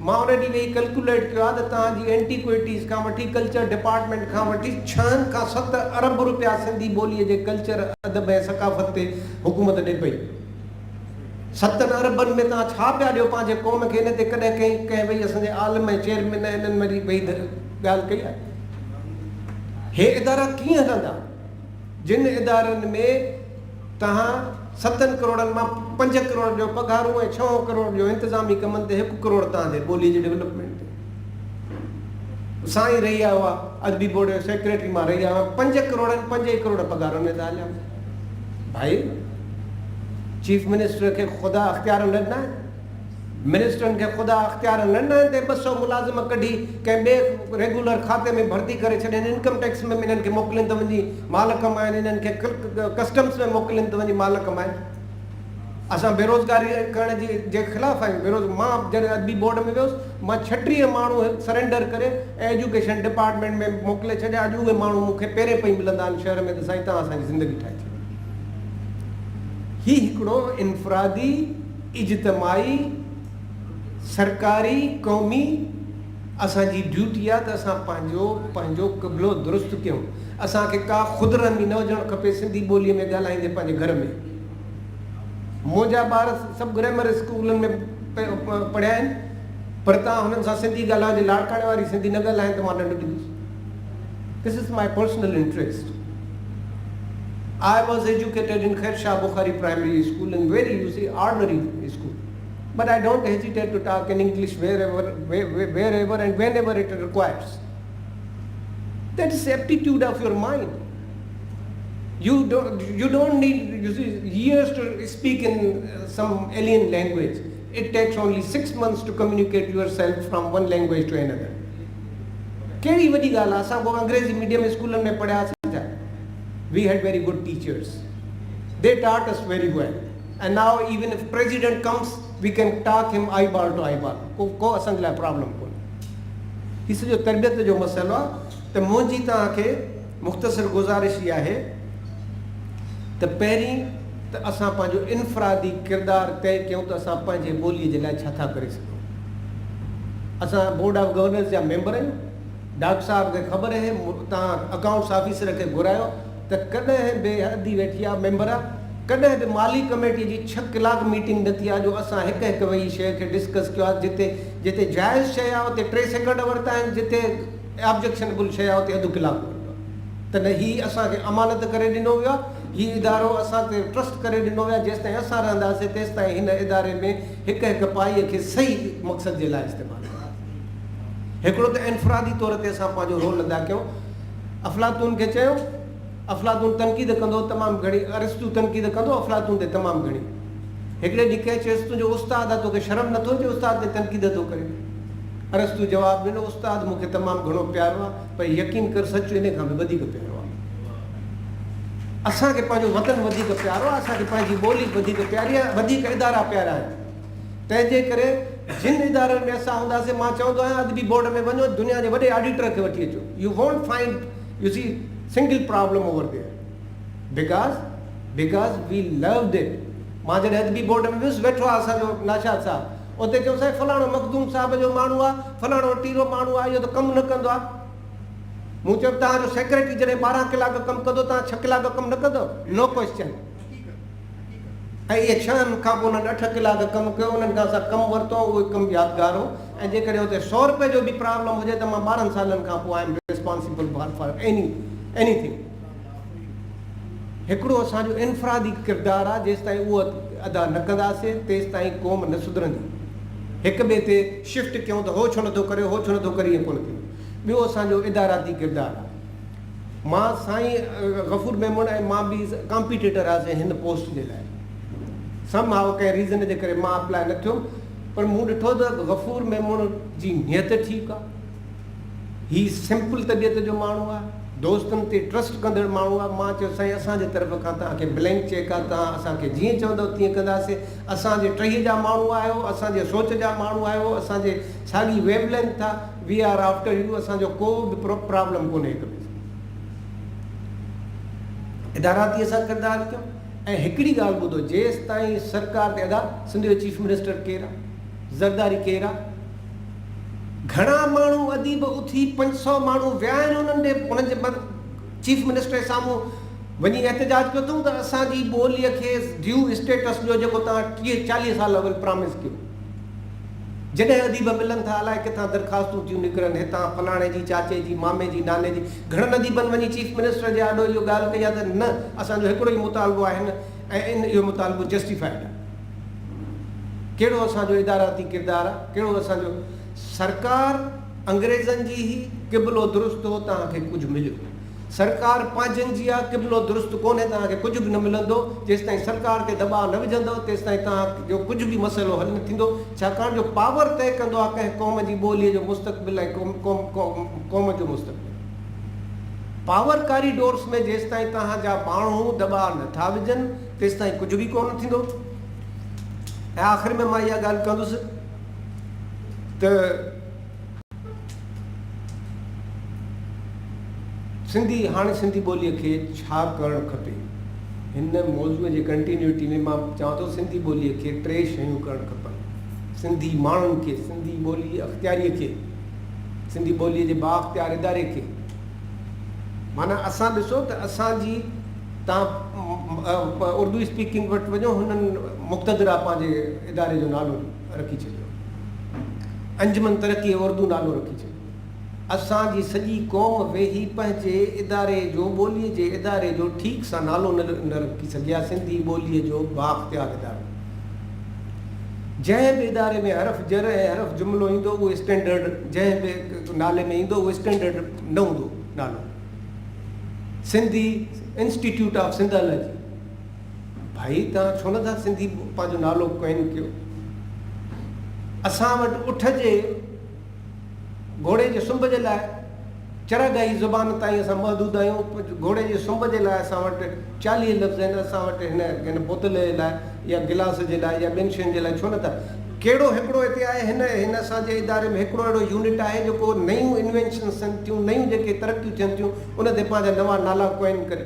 مان ان ڏينهن ويهي ڪلڪيوليٽ ڪيو آهي ته توهان جي اينٽيڪوئٽيز کان وٺي ڪلچر ڊپارٽمينٽ کان وٺي ڇهن کان ست ارب روپيا سنڌي ٻوليء جي ڪلچر، ادب ۽ ثقافت تي حڪومت ڏي پئي. ستن اربن ۾ توهان ڇا پيا ڏيو پنهنجي قوم کي ان تي ڪڏهن ڪنهن ڪنهن ويهي اسان جي عالم ۽ چيئرمين ۽ انهن وري ويهي ڳالهه ڪئي آهي؟ هي ادارا ڪيئن هلندا؟ جن ادارن ۾ توهان ستن ڪروڙن مان 5 ڪروڙ ڏيو پگهارون ۽ ڇهون ڪروڙ ڏيو انتظامي ڪمن تي هڪ ڪروڙ توهان جي ٻولي جي ڊولپمينٽ تي. سائين رهي آيو آ ادبي بورڊ جو سيڪريٽري مان رهي آيو آهيان 5 ڪروڙن 5 ئي ڪروڙ پگهارن ۾ ٿا هليا وڃن. ڀائي چيف منسٽر کي خدا اختيار نه ڏنا آهن؟ منسٽرن کي خدا اختيار نه ڏنا آهن ته 200 ملازم ڪڍي ڪنهن ٻئي ريگيولر کاتي ۾ ڀرتي ڪري ڇڏين، انڪم ٽيڪس ۾ به انهن کي موڪلين ته وڃي مال ڪمائن، انهن کي ڪسٽمس ۾ موڪلين ته وڃي مال ڪمائن. اسان بيروزگاري ڪرڻ جي جي خلاف آهيون، بيروز مان جڏهن ادبي بورڊ ۾ ويس مان 36 ماڻهو سرينڊر ڪري ۽ ايجوڪيشن ڊپارٽمينٽ ۾ موڪلي ڇڏيا، اڄ اهي ماڻهو مون کي پيرين پئي ملندا آهن شهر ۾ ته سائين توهان اسان جي زندگي ٺاهي ڇڏي. هي هڪڙو انفرادي اجتماعي، سرڪاري، قومي اسان جي ڊيوٽي آ ته اسان پنهنجو پنهنجو قبلو درست ڪيون. اسان کي ڪا خود رحمي نه هجڻ کپي سنڌي ٻوليء ۾ ڳالهائيندي پنهنجي گهر ۾. منهنجا ٻار سڀ گرامر اسڪولن ۾ پڙهيا آهن پر توهان هنن سان سنڌي ڳالهايو جي لاڙڪاڻي واري سنڌي نه ڳالهائين ته مان ڏنڊ ڏيندس. This is my personal interest. I was educated in Khair Shah Bukhari Primary School in very you see ordinary school but I don't hesitate to talk in English wherever wherever and whenever it requires. That is aptitude of your mind. You you don't need you see years to speak in some alien language it takes only 6 months to communicate yourself from one language to another. ڪهڙي وڏي ڳالهه آهي اسان ڪو انگريزي medium اسڪولن ۾ پڙهياسين ڇا؟ We had very good teachers they taught us very well and now even if president comes we can talk him eyeball to eyeball ڪو ڪو اسان جي لاء پرابلم ڪونهي. هي سڄو تربيت جو مسئلو آهي ته منهنجي توهان کي مختصر گذارش هي آهي ته پهرين ته اسان پنهنجو انفرادي ڪردار طئي ڪيون ته اسان پنهنجي ٻوليء جي لاء ڇا ٿا ڪري سگهون. اسان بورڊ آف گورنرز جا ميمبر آهيون. ڊاڪٽر صاحب کي خبر اهي، توهان اڪائونٽس آفيسر کي گهرايو ته ڪڏهن به ادي ويٺي آهي ميمبر آهي، ڪڏهن به مالي ڪميٽيء جي ڇهه ڪلاڪ ميٽنگ نه ٿي آهي جو اسان هڪ هڪ ويهي شيء کي ڊسڪس ڪيو آهي. جتي جتي جائز شيء آهي اتي ٽي سيڪنڊ ورتا آهن، جتي آبجيڪشنبل شيء آهي اتي اڌ ڪلاڪ ورتو آهي ته نه هي اسان کي امانت ڪري ڏنو ويو آهي، هي ادارو اسان تي ٽرسٽ ڪري ڏنو ويو آهي، جيستائين اسان رهنداسين تيستائين هن اداري ۾ هڪ هڪ پائيء کي صحيح مقصد جي لاء استعمال ڪنداسين. هڪڙو ته انفرادي طور تي اسان پنهنجو رول ادا ڪيون. افلاطون کي چيو، افلاطون تنقيد ڪندو هو تمام گهڻي، ارسطو تنقيد ڪندو هو افلاطون تي تمام گهڻي. هڪڙي ڏينهن ڪنهن چيس، تنهنجو استاد آهي، توکي شرم نٿو اچي استاد تي تنقيد ٿو ڪرين؟ ارسطو جواب ڏنو، استاد مون کي تمام گهڻو پيارو آهي، پر يقين ڪر سچ انهي کان به وڌيڪ پيارو آهي. اسان کي پنهنجو وطن وڌيڪ پيارو آهي، اسان کي پنهنجي ٻولي وڌيڪ پياري آهي، وڌيڪ ادارا پيارا آهن. تنهن جي ڪري جن ادارن ۾ اسان هونداسين، مان چوندو آهيان ادبي بورڊ ۾ وڃو، دنيا جي وڏي آڊيٽر کي وٺي اچو، you won't find you see single problem over there because because we loved it. مان جڏهن ادبي بورڊ ۾ ويس، ويٺو آهي اسان جو ناشاد صاحب، اتي چيو سائين فلاڻو مخدوم صاحب جو ماڻهو آ، فلاڻو ٽيرو ماڻهو آ، اهو ته ڪم نه ڪندو آ. مون چيو توهان جو سيڪريٽري جڏهن 12 ڪلاڪ ڪم ڪندو توهان ڇهه ڪلاڪ ڪم نه ڪندؤ؟ نو ڪوئسچن. ۽ اهي ڇهن کان پوء انهن اٺ ڪلاڪ ڪم ڪيو، انهن کان اسان ڪم ورتو ۽ اهو ڪم يادگار هو ۽ جيڪڏهن اتي سئو رپئي جو به پرابلم هجي ته مان 12 سالن کان پوء I am responsible for any anything. هڪڙو اسان جو انفرادي ڪردار آ، جيستائين اهو ادا نه ڪنداسين تيستائين قوم نه سڌرندي. هڪ ٻئي تي شفٽ ڪيون ته هو ڇو نٿو ڪري هو ڇو نٿو ڪري ائين ڪونه ٿيندو. ٻيو اسان جو اداراتي ڪردار آ. مان سائين غفور ميمڻ ۽ مان به ڪامپيٽيٽر هئاسين هن پوسٽ جي لاء. سم هاء ڪنهن ريزن جي ڪري مان اپلاء نه ٿيم پر مون ڏٺو ته غفور ميمڻ جي نيت ٺيڪ آ. هي سمپل طبيعت جو ماڻهو آهي، دوستن تي ٽرسٽ ڪندڙ ماڻهو آهي، مان چيو سائين اسان جي طرف کان توهان کي بلينڪ چيڪ آهي، توهان اسان کي جيئن چوندؤ تيئن ڪنداسين، اسان جي ٽهيء جا ماڻهو آهيو، اسان جي سوچ جا ماڻهو آهيو، اسان جي ساڳي ويو لينٿ آهي، وي آر آفٽر يو، اسان جو ڪو به پرابلم ڪونهي هڪ ٻئي سان. اداراتي اسان ڪردار ڪيون ۽ هڪڙي ڳالهه ٻڌو جيستائين سرڪار تي ادا سنڌ جو چيف منسٽر ڪير آهي؟ زرداري ڪير آهي؟ گهڻا ماڻهو اديب اٿي 500 ماڻهو ويا آهن انهن ڏي انهن جي چيف منسٽر جي سامهون وڃي احتجاج ڪيو اٿئون ته اسان جي ٻوليء کي ڊيو اسٽيٽس ڏيو جيڪو توهان 30 40 سال اول پرامس ڪيو. جڏهن اديب ملن ٿا الائي ڪٿان درخواستون ٿيون نڪرن هتان فلاڻي جي چاچي جي مامي جي ناني جي گهڻن اديبن وڃي چيف منسٽر جي آڏو اهو ڳالهه ڪئي آهي ته نه اسان جو هڪڙو ئي مطالبو آهي هن ۽ ان اهو مطالبو جسٽيفائيڊ آهي. ڪهڙو اسان جو اداراتي ڪردار آ، ڪهڙو اسان جو سرڪار انگريزن جي هئي، قبلو درست هو توهان کي ڪجهه مليو. سرڪار پنهنجن جي آ، قبلو درست ڪونهي توهان کي ڪجهه به نه ملندو، جيستائين سرڪار تي دٻاء نه وجهندؤ تيستائين توهان جو ڪجهه به مسئلو حل نه ٿيندو، ڇاڪاڻ جو پاور طئي ڪندو آ ڪنهن قوم جي ٻوليء جو مستقبل ۽ قوم جو مستقبل. پاور ڪاريڊورس ۾ جيستائين توهان جا ماڻهو دٻاء نه ٿا وجهن تيستائين ڪجهه به ڪونه ٿيندو. ۽ آخر ۾ مان اها ڳالهه ڪندس ته سنڌي هاڻي سنڌي ٻوليء کي ڇا ڪرڻ کپي؟ هن موضوع جي ڪنٽينيوٽي ۾ مان چوان ٿو سنڌي ٻوليء کي ٽي شيون ڪرڻ کپن، سنڌي ماڻهن کي، سنڌي ٻولي اختياريء کي، سنڌي ٻوليء جي بااختيار اداري کي. معنيٰ اسان ڏسو ته اسان جي تان اردو اسپيڪنگ وٽ وڃو هنن مقتدره پنهنجي اداري جو نالو رکي ڇڏيو انجمن ترقي اردو نالو رکي ڇڏيو اسان جي سڄي قوم ويهي پنهنجي اداري جو ٻولي جي اداري جو ٺيڪ سان نالو نه رکي سگهيا سنڌي ٻولي جو بااختيار ادارو جنهن به اداري ۾ حرف جر ۽ حرف جملو ايندو اهو اسٽينڊرڊ جنهن به نالي ۾ ايندو اهو اسٽينڊرڊ نه هوندو نالو. Sindhi institute of Sindhology. ڀائي توهان ڇو نٿا سنڌي پنهنجو نالو ڪوئن ڪيو. اسان وٽ اٺ جي گهوڙي جي سنب جي لاء چراگاهي زبان تائين اسان محدود آهيون. گهوڙي جي سنب جي لاء اسان وٽ 40 لفظ آهن. اسان وٽ هن هن بوتل جي لاء يا گلاس جي لاء يا ٻين شين جي لاء ڇو نٿا ڪهڙو هڪڙو هتي آهي هن هن اسان جي اداري ۾ هڪڙو اهڙو يونٽ آهي جيڪو نيون انوينشنس ٿين ٿيون نيون جيڪي ترقيون ٿين ٿيون ان تي پنهنجا نوان نالا ڪوئن ڪري.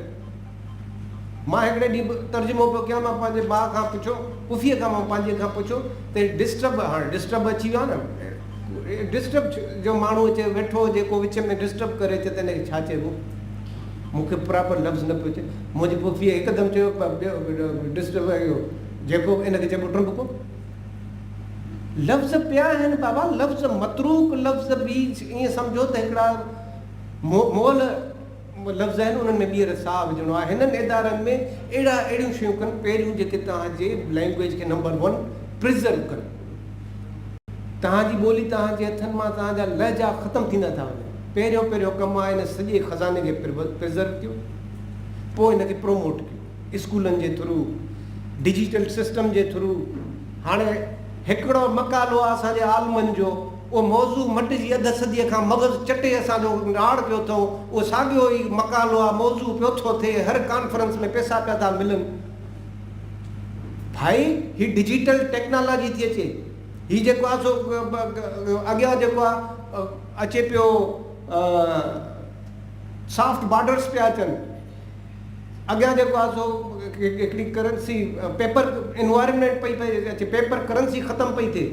مان هڪڙي ڏينهن به ترجمو پيو ڪيان، مان پنهنجي ڀاء کان پڇيو، پڦيء کان مان پنهنجي کان پڇيو ته هي ڊسٽرب، هاڻي ڊسٽرب اچي ويو آهي نه، ڊسٽرب جو ماڻهو اچي ويٺو هجي، ڪو وچ ۾ ڊسٽرب ڪري اچي ته ان کي ڇا چئبو؟ مون کي پراپر لفظ نه پيو اچي. منهنجي پڦيء هڪدم چيو، ڊسٽرب اهو جيڪو ان کي چئبو ٽربڪو. لفظ پيا آهن بابا، لفظ متروڪ لفظ به ائين سمجهو ته هڪڙا مئل لفظ آهن انهن ۾ ٻيهر ساهه وجهڻو آهي. هنن ادارن ۾ اهڙا اهڙيون شيون ڪن پهريون جيڪي توهان جي لينگويج کي نمبر ون پرزرو ڪن. توهان جي ٻولي توهان جي هٿن مان توهان جا لهجا ختم ٿيندا ٿا وڃن. پهريون پهريون ڪم آهي ان سڄي خزاني کي پرزرو ڪيو پوء ان کي پروموٽ ڪيو اسڪولن جي ٿرو ڊجيٽل سسٽم جي ٿرو. هاڻي هڪڙو مقالو آهي اسان جي عالمن جو اهو موضوع مٽجي اڌ صديء کان مغز چٽي اسان جو راڙ پيو ٿئون، اهو ساڳيو ئي مقالو آ، موضوع پيو ٿو ٿئي، هر ڪانفرنس ۾ پئسا پيا ٿا ملن. ڀائي هي ڊجيٽل ٽيڪنالاجي ٿي اچي، هي جيڪو آ سو اڳيان جيڪو آ اچي پيو سافٽ بارڊرس پيا اچن. اڳيان جيڪو آهي سو هڪڙي ڪرنسي پيپر انوائرمينٽ پئي پئي اچي پيپر ڪرنسي ختم پئي ٿئي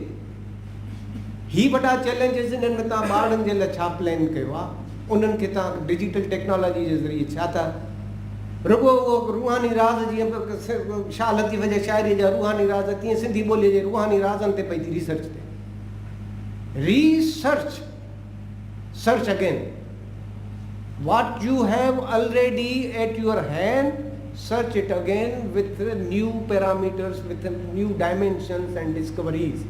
هي وڏا چئلينجز انهن ۾ توهان ٻارڙن جي لاء ڇا پلان ڪيو آهي انهن کي توهان ڊجيٽل ٽيڪنالاجي جي ذريعي ڇا ٿا رڳو اهو روحاني راز جيئن شاهه لطيف جي شاعري جا روحاني راز تيئن سنڌي ٻولي جي روحاني رازن تي پئي ٿي ريسرچ ٿئي research search again what you have already at your hand search it again with new parameters with new dimensions and discoveries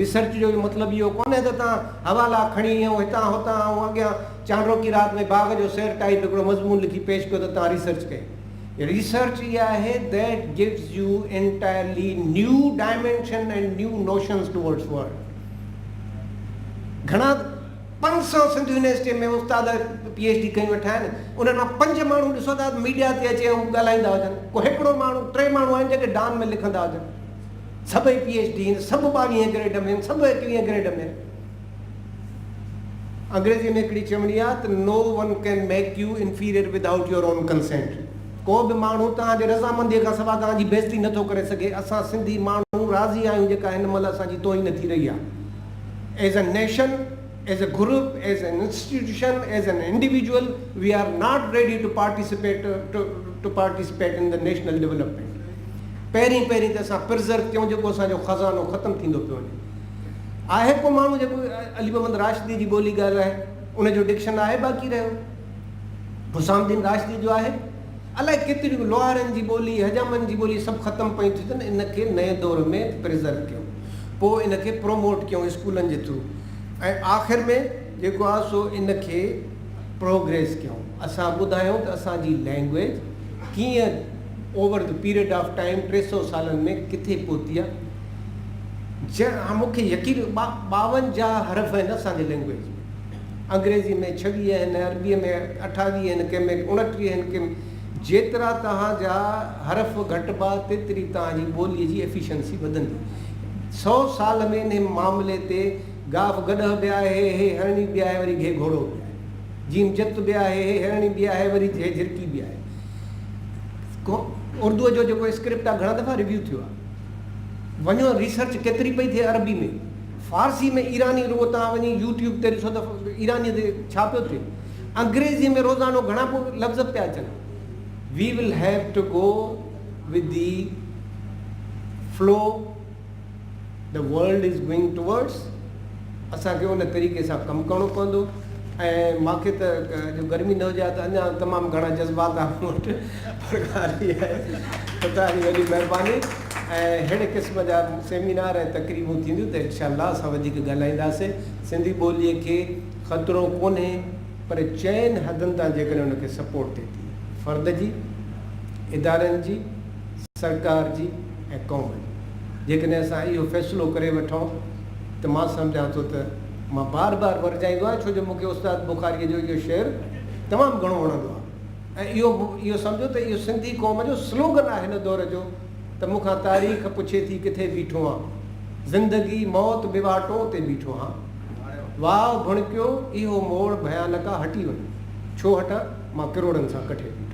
research جو مطلب اهو ڪونهي ته توهان حوالا کڻي ۽ هتان هتان ۽ اڳيان چانڊوڪي رات ۾ باغ جو سير ٽائيپ هڪڙو مضمون لکي پيش ڪيو ته توهان ريسرچ ڪئي ريسرچ اها آهي that gives you entirely new dimension and new notions towards world گهڻا 500 سنڌ يونيورسٽيء ۾ استاد پي ايڇ ڊي ڪيون ويٺا آهن، انهن مان پنج ماڻهو ڏسو ته ميڊيا تي اچي ۽ ڳالهائيندا هجن، ڪو هڪڙو ماڻهو، ٽي ماڻهو آهن جيڪي ڊان ۾ لکندا هجن. سڀئي پي ايڇ ڊي آهن، سڀ ٻاويهين گريڊ ۾ آهن، سڀ ايڪويهين گريڊ ۾ آهن. انگريزيء ۾ هڪڙي چوڻي آهي ته no one can make you inferior without your own consent. ڪو به ماڻهو توهان جي رضامنديء کان سوا توهان جي بيعزتي نه ٿو ڪري سگهي. اسان سنڌي ماڻهو راضي آهيون جيڪا هن مهل اسان جي توهين ٿي رهي آهي. As a nation, as a group, as an institution, as an individual we are not ready to participate to participate in the national development. پهرين پهرين ته اسان پرزرو ڪيون جيڪو اسان جو خزانو ختم ٿيندو پيو وڃي. آهي ڪو ماڻهو جيڪو علي محمد راشدي جي ٻولي ڳالهائي ان جو ڊڪشن آهي باقي رهيو. حسام الدين راشدي جو آهي. الائي ڪيتريون لوهارن جي ٻولي، حجامن جي ٻولي سڀ ختم پيون ٿي ٿين، ان کي نئين دور ۾ پرزرو ڪيون، پوء ان کي پروموٽ ڪيون اسڪولن جي ٿرو ۽ آخر ۾ جيڪو آهي سو ان کي پروگريس ڪيون. اسان ٻڌايون ته اسان جي لينگويج ڪيئن over the period of time 300 سالن ۾ ڪٿي پهتي آهي. جنهن مون کي يقين 52 حرف آهن اسان جي لينگويج ۾. انگريزي ۾ 26 آهن، عربيء ۾ 28 آهن، ڪنهن ۾ 29 آهن، ڪنهن ۾ جيترا توهان جا حرف گهٽبا تيتري توهان جي ٻوليء جي ايفيشنسي وڌندي. سئو سال ۾ انهي معاملي تي گاف گڏهه به آهي، هي هرڻي به آهي وري گهي گهوڙو به آهي. جيم جت به آهي، هي هرڻي به آهي وري هي جهرڪي به آهي. اردوء جو جيڪو اسڪرپٽ آهي گهڻا دفعا ريويو ٿيو آهي. وڃو ريسرچ ڪيتري پئي ٿئي عربي ۾. فارسي ۾ ايراني رڳو توهان وڃي يوٽيوب تي ڏسو ته ايراني تي ڇا پيو ٿئي. انگريزي ۾ روزانو گهڻا لفظ پيا اچن. We will have to go with the flow the world is going towards اسان کي ان طريقي سان ڪم ڪرڻو پوندو ۽ مان کي ته جو گرمي نه هجي ها ته اڃا تمام گهڻا جذبات آهن مون وٽ پر ڳالهه اها آهي ته توهان جي وڏي مهرباني. ۽ اهڙي قسم جا سيمينار ۽ تقريبون ٿينديون ته انشاء الله اسان وڌيڪ ڳالهائينداسين. سنڌي ٻوليء کي خطرو ڪونهي، پر چئن حدن تان جيڪڏهن ان کي سپورٽ ٿئي ٿي، فرد جي، ادارن جي، سرڪار جي ۽ قوم جي. جيڪڏهن اسان اهو فيصلو ڪري وٺون ته مان سمجهان ٿو ته مان بار بار ورجائيندو آهيان ڇو جو مون کي استاد بخاريء جو اهو شعر تمام گهڻو وڻندو آهي ۽ اهو اهو سمجهو ته اهو سنڌي قوم جو سلوگن آهي هن دور جو ته مون کان تاريخ پڇي ٿي ڪٿي بيٺو آن زندگي موت به واٽو تي بيٺو هان واء ڀڻڪيو اهو موڙ ڀيانڪ آ هٽي وڃ ڇو هٽان مان ڪروڙن سان ڪٺي بيٺو.